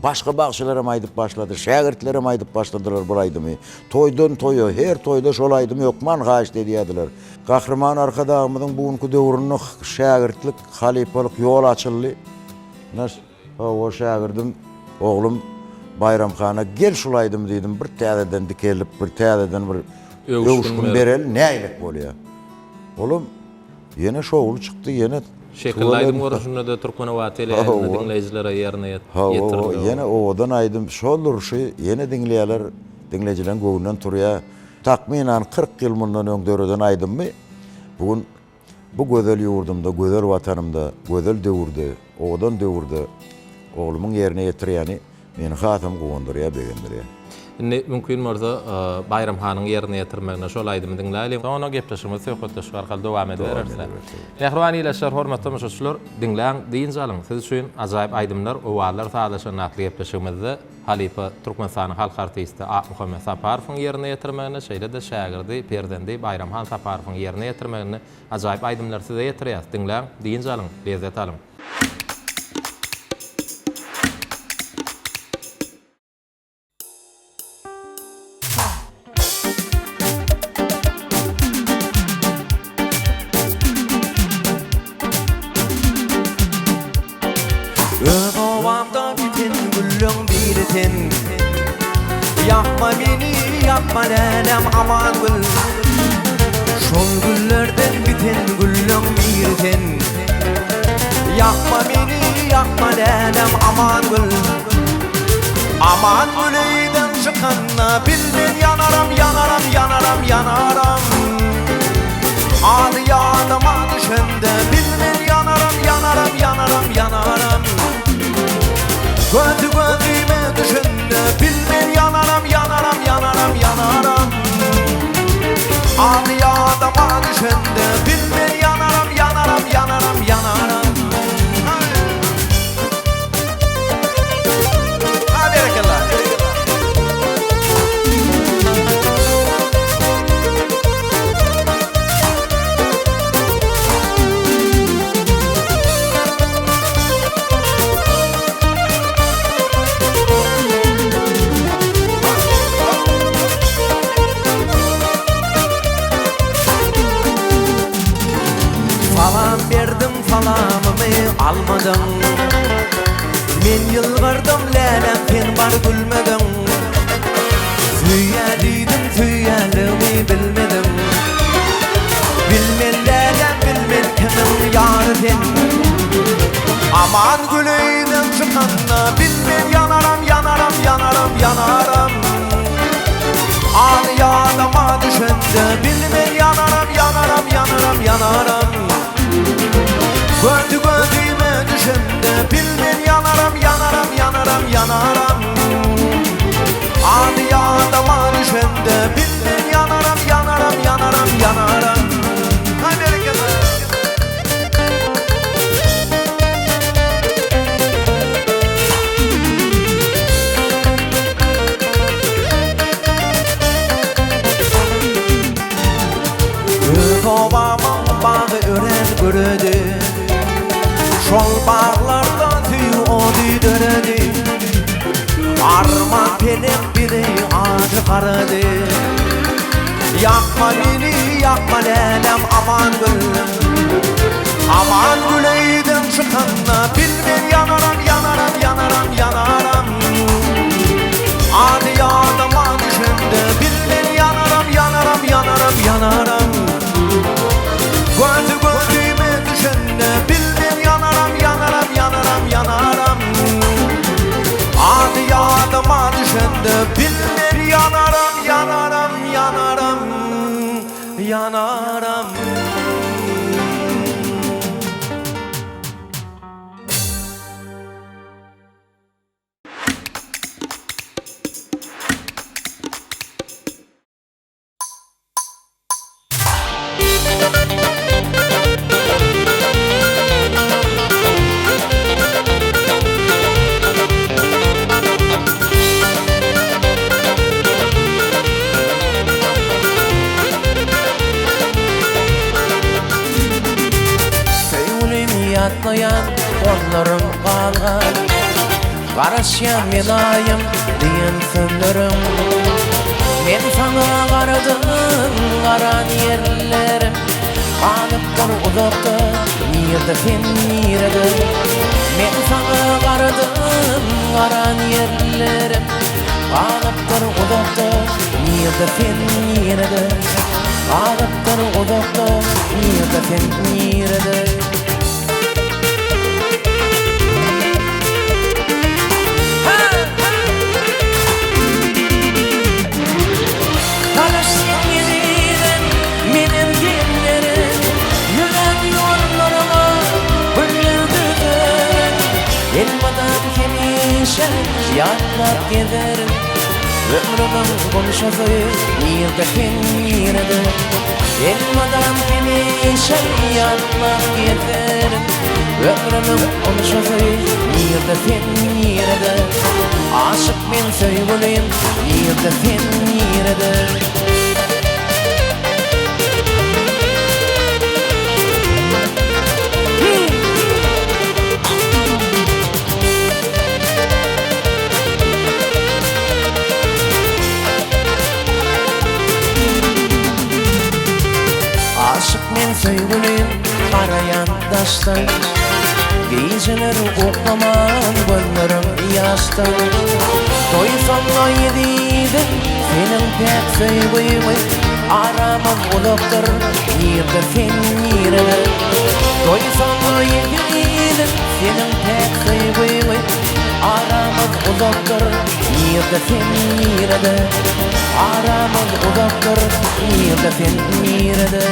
Başga bagşylaram aýdyp başlady, şägirtlerem aýdyp başladylar bul aýdymy. Toýdan toýa, her toýda şol aýdymy hökman haýyşt edýärdiler. Gahryman Arkadagymyzyň bu günki döwründe şägirtlik, halypalyk ýol açyldy. Ine, hawa, şägirdim, oglum Baýram hana gel şul aýdymy diýdim, bir täzeden dikeldip, bir täzeden bir öwüşgin bereli, nägilek bolýar. Olam Ýene şowly çykdy, ýene Şekilli aýdym görnüşinde-de Türkmenobat teleýaýlymynda diňleýjilere ýerine ýetirildi. Hawa, ýene owadan aýdym, şol durşy ýene diňleýärler, diňleýjileriň göwnünden turýar. Takmynan 40 ýyl mundan öň döreden aýdymymy bu gün bu gözel ýurdumda, gözel Watanymda, gözel döwürde, owadan döwürde oglumyň ýerine ýetirýäni Meni hasam guwandyrýar, begendirýär. Indi mümkin bolsa Baýram hanyň ýerine ýetirmeginde şol aýdymy diňläýliň. Soňra gepleşigimizi söhbetdeşlik arkaly dowam edibereris. Mähriban ildeşler, hormatly tomaşaçylar, diňläň, dynç alyň. Siz üçin ajaýyp aýdymlar, owazlar sazlaşanda atly gepleşigimizde halypa Türkmenistanyň halk artisti Akmuhammet Saparowyň ýerine ýetirmeginde, şeýle-de şägirdi, perzendi Baýram han Saparowyň ýerine ýetirmeginde ajaýyp aýdymlary size ýetirýäris. Diňläň, dynç alyň, lezzet alyň. Öz obamda biten gülleň biri sen Ýakma meni, ýakma läläm Amangül Şol güllerden biten gülleň biri sen Ýakma meni, ýakma läläm Amangül Amangül öýden çykanda bilmen ýanaram, ýanaram, ýanaram, ýanaram Ady ýadyma düşende bilmen ýanaram, ýanaram, ýanaram, ýanaram Gözi gözüme düşende bilmen ýanaram, ýanaram, ýanaram, ýanaram Ady ýadyma düşende bilmen ýanaram, ýanaram, ýanaram, ýanaram Ha berekella. Salam berdim salamymy almadyň Men ýylgyrdym läläm sen bar gülmediň Söýýä diýdim söýýänligimi bilmediň Bilmen läläm bilmen kimiň ýary sen Aman gül öýden çykanda bilmen ýanaram ýanaram ýanaram ýanaram Ady ýadyma düşende bilmen ýanaram ýanaram ýanaram ýanaram Gözi gözüme düşende bilmen ýanaram ýanaram ýanaram ýanaram Ady ýadyma düşende bilmen ýanaram ýanaram ýanaram ýanaram Haý berekella. Öz obamyň bagy örän güredi Şol baglarda söýgi ody döredi Arman pelek bizi ajy garady. Ýakma meni ýakma läläm Amangül Amangül öýden çykanda Bilmen ýanaram ýanaram ýanaram ýanaram Ady ýadyma düşende Bilmen ýanaram ýanaram ýanaram ýanaram Gözi gözüme düşende Bilmen ýanaram ýanaram ýanaram ýanaram Ady ýadyma düşende Bilmen ýanaram ýanaram ýanaram ýanaram. Söýgülim ýatlaýan gollarym galgan Garaşýan men aýym diýen sözleriň Men saňa garadym garan ýerlerim Galypdyr uzakda nirde sen nirede Men saňa garadym garan ýerlerim Galypdyr uzakda nirde sen nirede Galypdyr uzakda nirde sen nirede. Garaş sen gelere, menem gelere, Ýören ýollaryňa güller düzerin. Elmydam hemişe ýatlap gezerin. Ömrümiň gunçasy nirde sen nirede? Elmydam hemişe ýatlap gezerin. Ömrümiň gunçasy nirde sen nirede? Aşyk men söýgülim nirde sen nirede? Aşyk men söýgülim garaýan daşdan Gijeler uklaman gözlerim ýaşdan Doýsam-da ezizim seniň päk söýgüňi Aramyz uzakdyr nirde sen nirede Doýsam-da ezizim seniň päk söýgüňi Aramyz uzakdyr nirde sen nirede Aramyz uzakdyr nirde sen nirede.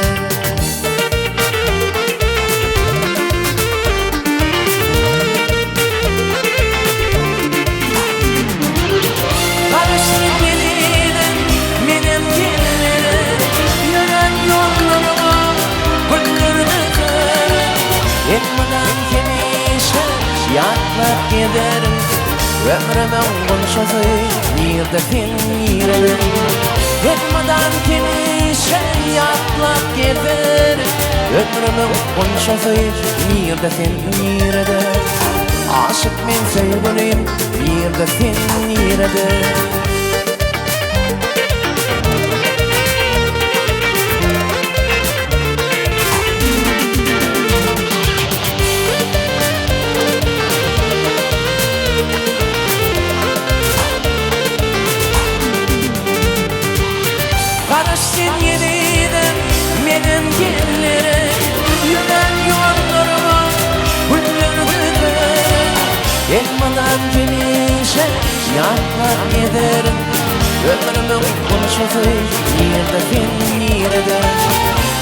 Garaş sen gelirim, menem gelirim Ýören ýollaryňa güller dökerin Elmydam hemişe ýatlap gezerin Ömrümiň gunçasy nirde sen nirede Elmydam hemişe ýatlap gezerin Ömrümiň gunçasy nirde sen nirede Aşyk men söýgülim nirde sen nirede. Garaş sen ýene-de menem gelerin Ýören ýollaryňa güller düzerin Elmydam hemişe ýatlap gezerin Ömrümiň gunçasy nirde sen nirede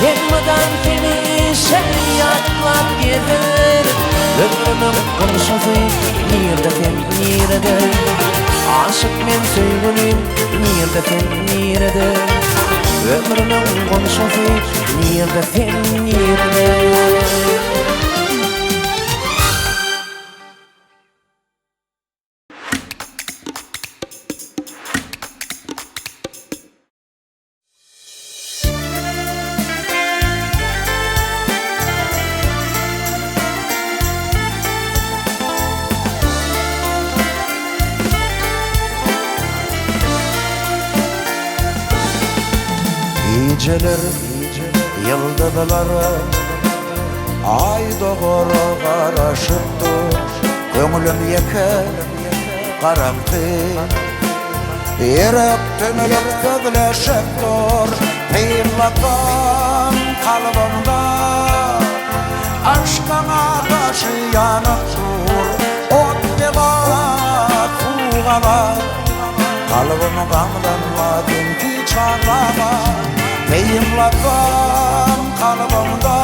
Elmydam hemişe ýatlap gezerin Ömrümiň gunçasy nirde sen nirede Aşyk men söýgülim nirde sen nirede Ömrümiň gunçasy nirde sen nirede. Gijeler ýyldyzlara, Aý dogara garaşyp dur. Köňlüm ýeke, garaňky. Ýürekden ölüp sözleşip dur. Synlasam kalbymda, Yşkyň ataşy ýanyp dur. Ot bela, suw gala. Kalbym gamlanma, sen hiç aglama. Synlasam kalbymda,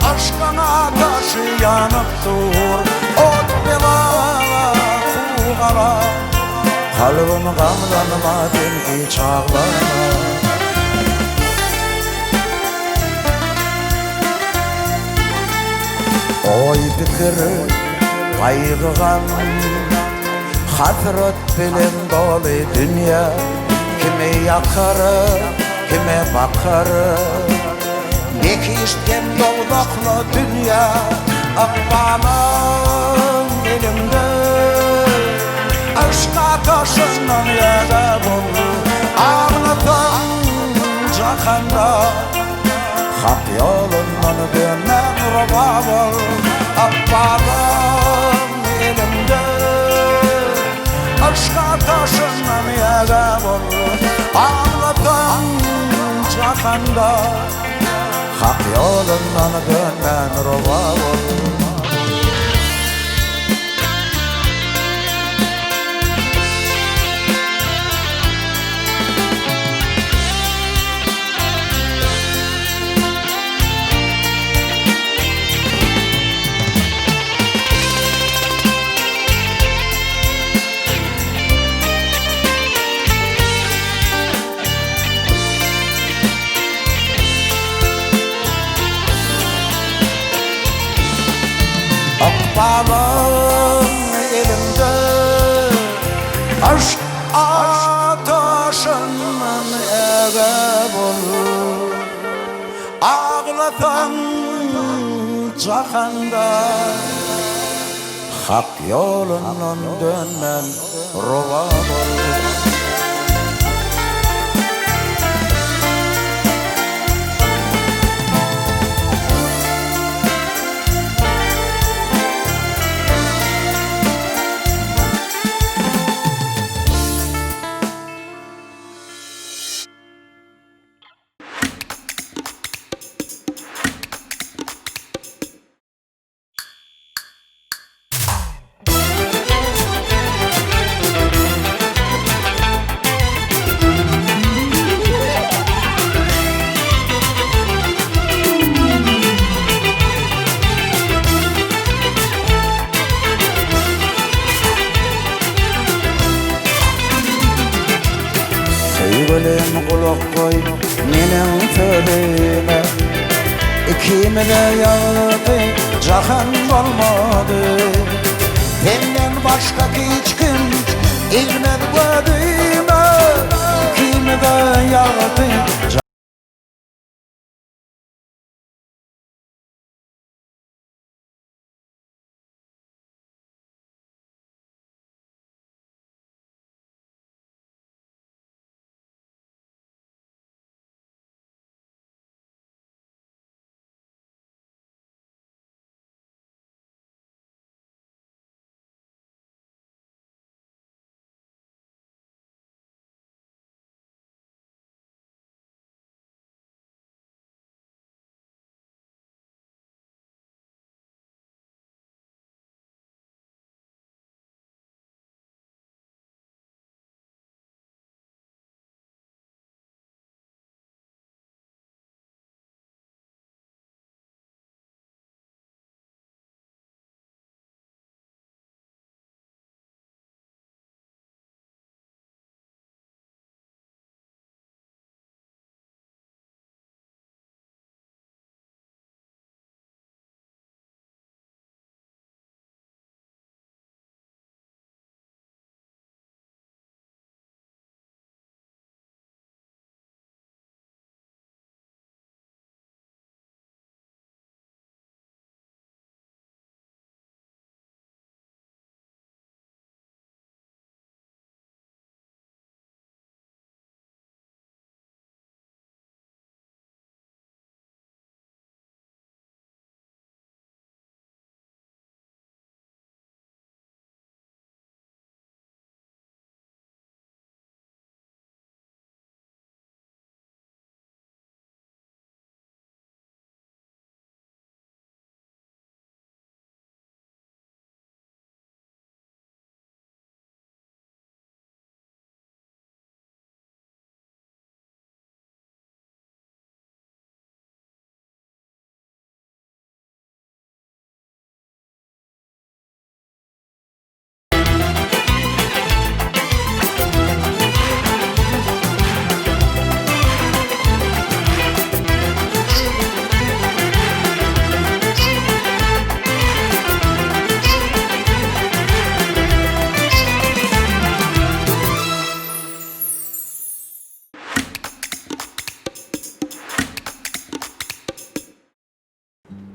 Yşkyň ataşy ýanyp dur. Ot bela, suw gala. Kalbym gamlanma, sen hiç aglama. Oý-pikir, gaýgy-gam, hasrat bilen doly dünýä Kime ýakar, kime bakar. Behişt hem dowzahly dünýä Ykbalyň eliňde. Yşk ataşyndan ýa-da bol, Aglasaň jahanda. Hak ýolundan dönmän rowa bol, Ykbalyň eliňde. Yşk ataşyndan ýa-da bol, Aglasaň jahanda. Hak ýolundan dönmän rowa bol. Ykbalyň elinde Yşk ataşyndan ägä bol. Aglasaň jahanda Hak ýolundan dönmän rowa bol. Söýgülim gulak goý meniň sözüme Ikimize ýagty jahan bolmady Senden başga hiç kim ilmez gözüme Ikimize ýagty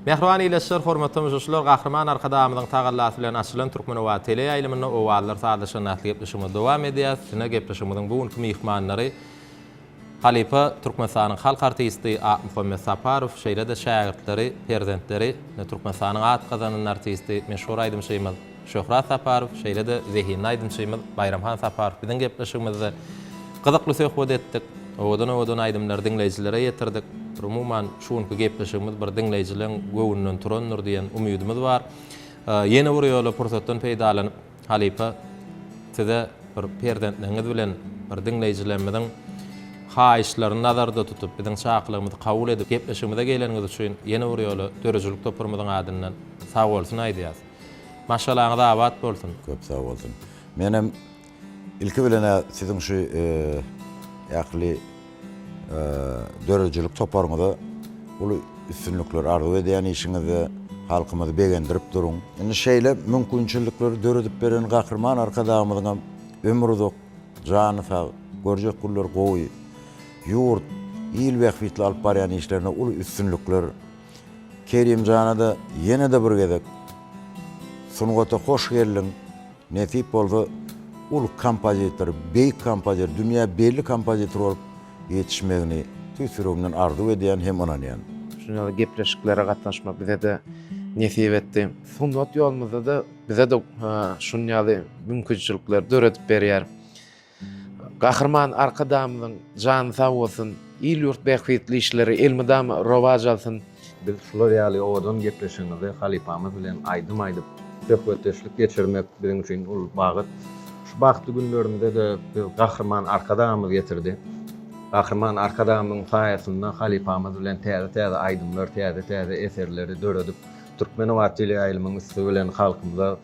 Mähriban ildeşler, hormatly tomaşaçylar, Gahryman Arkadagymyzyň tagallasy bilen açylan Türkmenobat teleýaýlymynda Owazlar sazlaşan atly gepleşigimizi dowam edýäris. Ine, gepleşigimiziň bu günki myhmanlary halypa Türkmenistanyň halk artisti Akmuhammet Saparow, şeýle-de şägirtleri, perzentleri, Türkmenistanyň at gazanan artisti, meşhur aýdymçymyz Şöhrat Saparow, şeýle-de zehinli aýdymçymyz Baýramhan Saparow biziň gepleşigimizde gyzykly söhbet etdik. Owadan-owadan aýdymlary diňleýjilere ýetirdik. Bir umuman, şu günki gepleşigimiz bir diňleýjileň göwnünden turandyr diýen umydymyz bar. Ýene bir ýola pursatdan peýdalanyp, halypa, size bir perzentleriňiz bilen bir diňleýjilerimiziň haýyşlaryny nazarda tutup, biziň çakylygymyzy kabul edip, gepleşigimize geleniňiz üçin ýene bir ýola döredijilik toparymyzyň adyndan sagbolsun aýdýas. Maşgalaňyz abat bolsun. Köp sag bolsun. Menem ilki bilen-ä siziň şu ähli döredijilik toparyňyza uly üstünlikler arzuw edýän işiňizde halkymyzy begendirip duruň. Indi şeýle mümkinçilikleri döredip beren Gahryman Arkadagymyzyňam ömri uzak, jany sag, görjek günleri gowy, ýurt, il bähbitli alyp barýan işlerinde uly üstünlikler Kerimjana-da ýene-de bir gezek sungata hoş geldiň, nesip bolsa uly kompozitor, beýik kompozitor, dünýä belli kompozitor bolup ýetişmegini tüýs ýüregimden arzuw edýän hem ynanýan. Şunuň ýaly gepleşiklere gatnaşmak bize-de nesip etdi. Sungat ýolumyzda-da bize-de şunuň ýaly mümkinçilikleri döredip berýär. Gahryman Arkadagymyzyň jany sag bolsun, il-ýurt bähbitli işleri elmydama rowaç alsyn! Biz şular ýaly owadan gepleşigiňizde halypamyz bilen aýdym aýdyp, söhbetdeşlik geçirmek biziň üçin uly bagyt. Şu bagtly günlerimize-de biz Gahryman Arkadagymyz getirdi. Gahryman Arkadagymyzyň saýasynda halypamyz bilen täze-täze aýdymlar, täze-täze eserleri döredip, Türkmenobat teleýaýlymyň üsti bilen halkymyza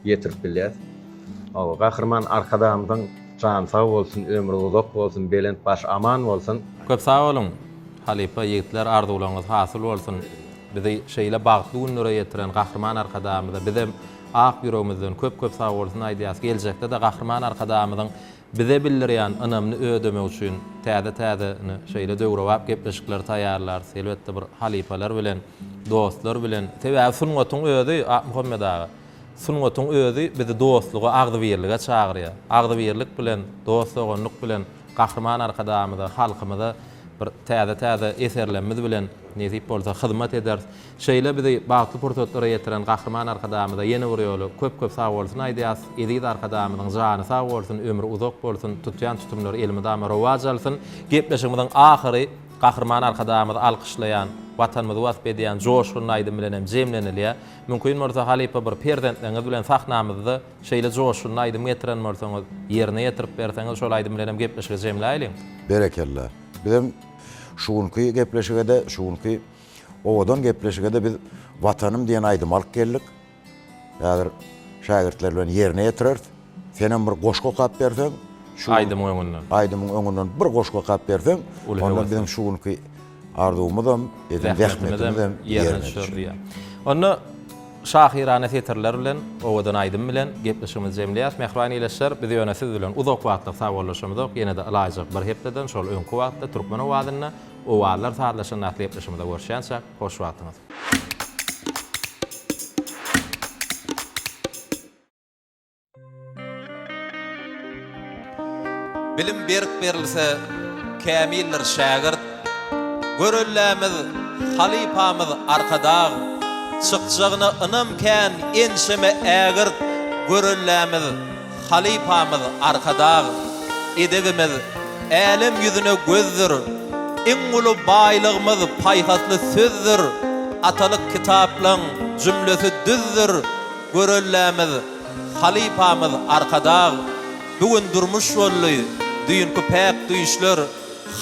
ýetirip bilýäs. Hawa, Gahryman Arkadagymyzyň jany sag bolsun, ömri uzak bolsun, belent başy aman bolsun! Köp sag boluň halypa ýigitler arzuwlaryňyz hasyl bolsun bizi şeýle bagtly günlere ýetiren Gahryman Arkadagymyza bizem ak ýüregimizden köp köp sag bolsun aýdýas geljekde-de Gahryman Arkadagymyzyň bize bildirýän ynamyny ödemek üçin täze täze ine şeýle döwrebap gepleşikleri taýýarlarys elbetde bir halypalar bilen dostlar bilen sebäbi sungatyň özi Akmuhammet aga sungatyň özi bizi dostluga agzybirlige çagyrýar agzybirlik bilen dost doganlyk bilen Gahryman Arkadagymyza halkymyza bir täze täze eserlerimiz bilen nesip bolsa hyzmat ederis Şeýle bizi bagtly pursatlara ýetiren Gahryman Arkadagymyza ýene bir ýola köp-köp sagbolsun aýdýas. Eziz Arkadagymyzyň jany sag bolsun, ömri uzak bolsun, tutýan tutumlary elmydama rowaç alsyn. Gepleşigimiziň ahyry Gahryman Arkadagymyzy alkyşlaýan, Watanymyzy wasp edýän joşgunly aýdym bilen hem jemlenilýär. Mümkin bolsa halypa bir perzentleriňiz bilen sahnamyzda şeýle joşgunly aýdym getiren bolsaňyz, ýerine ýetirip berseňiz şol aýdym bilen hem gepleşigi jemläýeliň. Berekella. Bizem şu günki gepleşige-de, şu günki Owadan gepleşige-de biz Watanym diýen aýdymy alyp geldik. Häzir şägirtler bilen ýerine ýetireris. Senem bir goşgy okap berseň, şu Aýdymyň öňünden. Aýdymyň öňünden bir goşgy okap berseň, onda biziň şu günki arzuwymyzam, eden zähmetimizem ýerine düşer diýýär. Onda şahyrana setirler bilen, owadan aýdym bilen gepleşigimizi jemleýäris. Mähriban ildeşler, biz ýöne siz bilen uzak wagtlyk sagbollaşamyzok. Ýene-de ylaýjak bir hepdeden şol öňki wagtda Türkmen owazynda Owazlar sazlaşan atly gepleşigimizde görüşýänçäk, hoş wagtyňyz. Bilim berk berilse, kämildir şägirt. Görellämiz, halypamyz Arkadag. Çykjagyna ynam kän ençeme ägirt. Görellämiz, Halypamyz Arkadag, edebimiz älem ýüzüne gözdür, Iň uly baýlygymyz paýhasly sözdür, Atalyk kitaplaň jümlesi düzdür, Görellämiz, halypamyz Arkadag. Bu gün durmuş boldy, düýnki päk düýşler,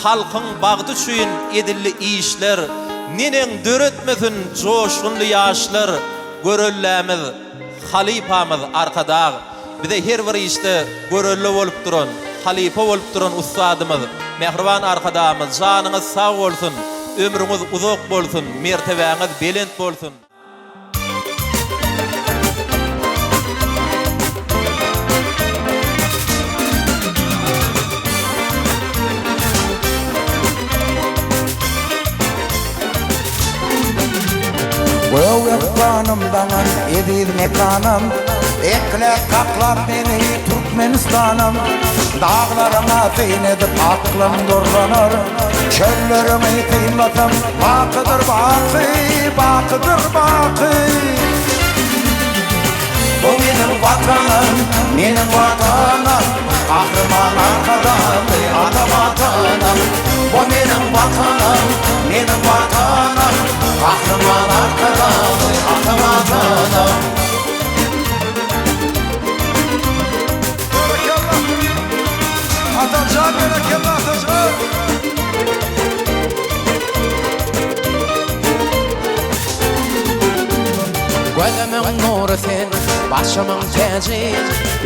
Halkyň bagty üçin edildi işler, Neneň döretmesin joşgunly ýaşlar, Görellämiz, Halypamyz Arkadag bize her bir işde görelde bolup duran, halypa bolup duran ussadymyz, mähriban Arkadagymyz janyňyz sag bolsun, ömrüňiz uzak bolsun, mertebäňiz belent bolsun! Ýorganym daňan eziz mekanym, Ekläp saklap meni Türkmenistanym. Daglaryňa syn edip aklym durlanar, Çölleriňi synlasam bakydyr baky, bakydyr baky. Bu meniň Watanym, meniň Watanym, Gahryman Arkadagly ata Watanym. Bu meniň Watanym, meniň Watanym, Gahryman Arkadagly ata Watanym. Berekella. Atajan berekella Atajan. Gözümiň nury sen, başymyň täji,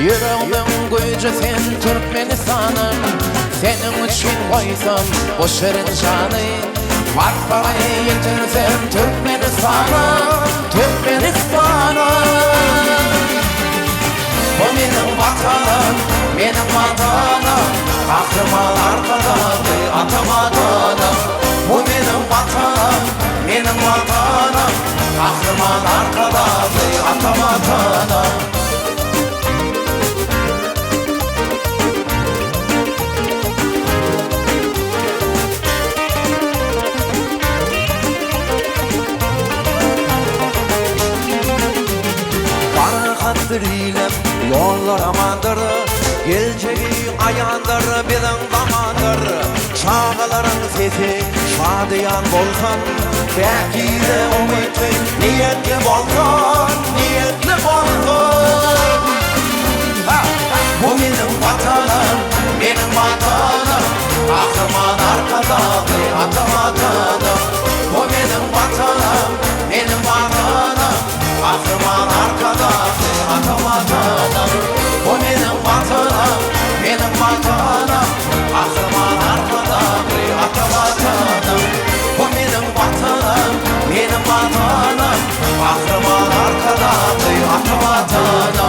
Ýüregimiň güýji sen, Türkmenistanym. Seniň üçin goýsam bu şirin jany, Waspyňy ýetirsem Türkmenistanym, Türkmenistanym. Bu meniň Watanym, meniň Watanym, Gahryman Arkadagly ata Watanym. Bu meniň Watanym, meniň Watanym, Gahryman Arkadagly ata Watanym. Parahatdyr ilem, ýollar amandyr, Geljegi aýandyr, biziň zamandyr. Çagalaryň sesi şadyýan bolsun, Päkize umytly, niýetli bolsun, niýetli bolsun. Ha! Bu meniň Watanym, meniň Watanym, Gahryman Arkadagly ata Watanym. Bu meniň Watanym, meniň Watanym, Gahryman Arkadagly ata Watanym. Bu meniň Watanym, meniň Watanym, Gahryman Arkadagly ata Watanym. Bu meniň Watanym, meniň Watanym, Gahryman Arkadagly ata Watanym.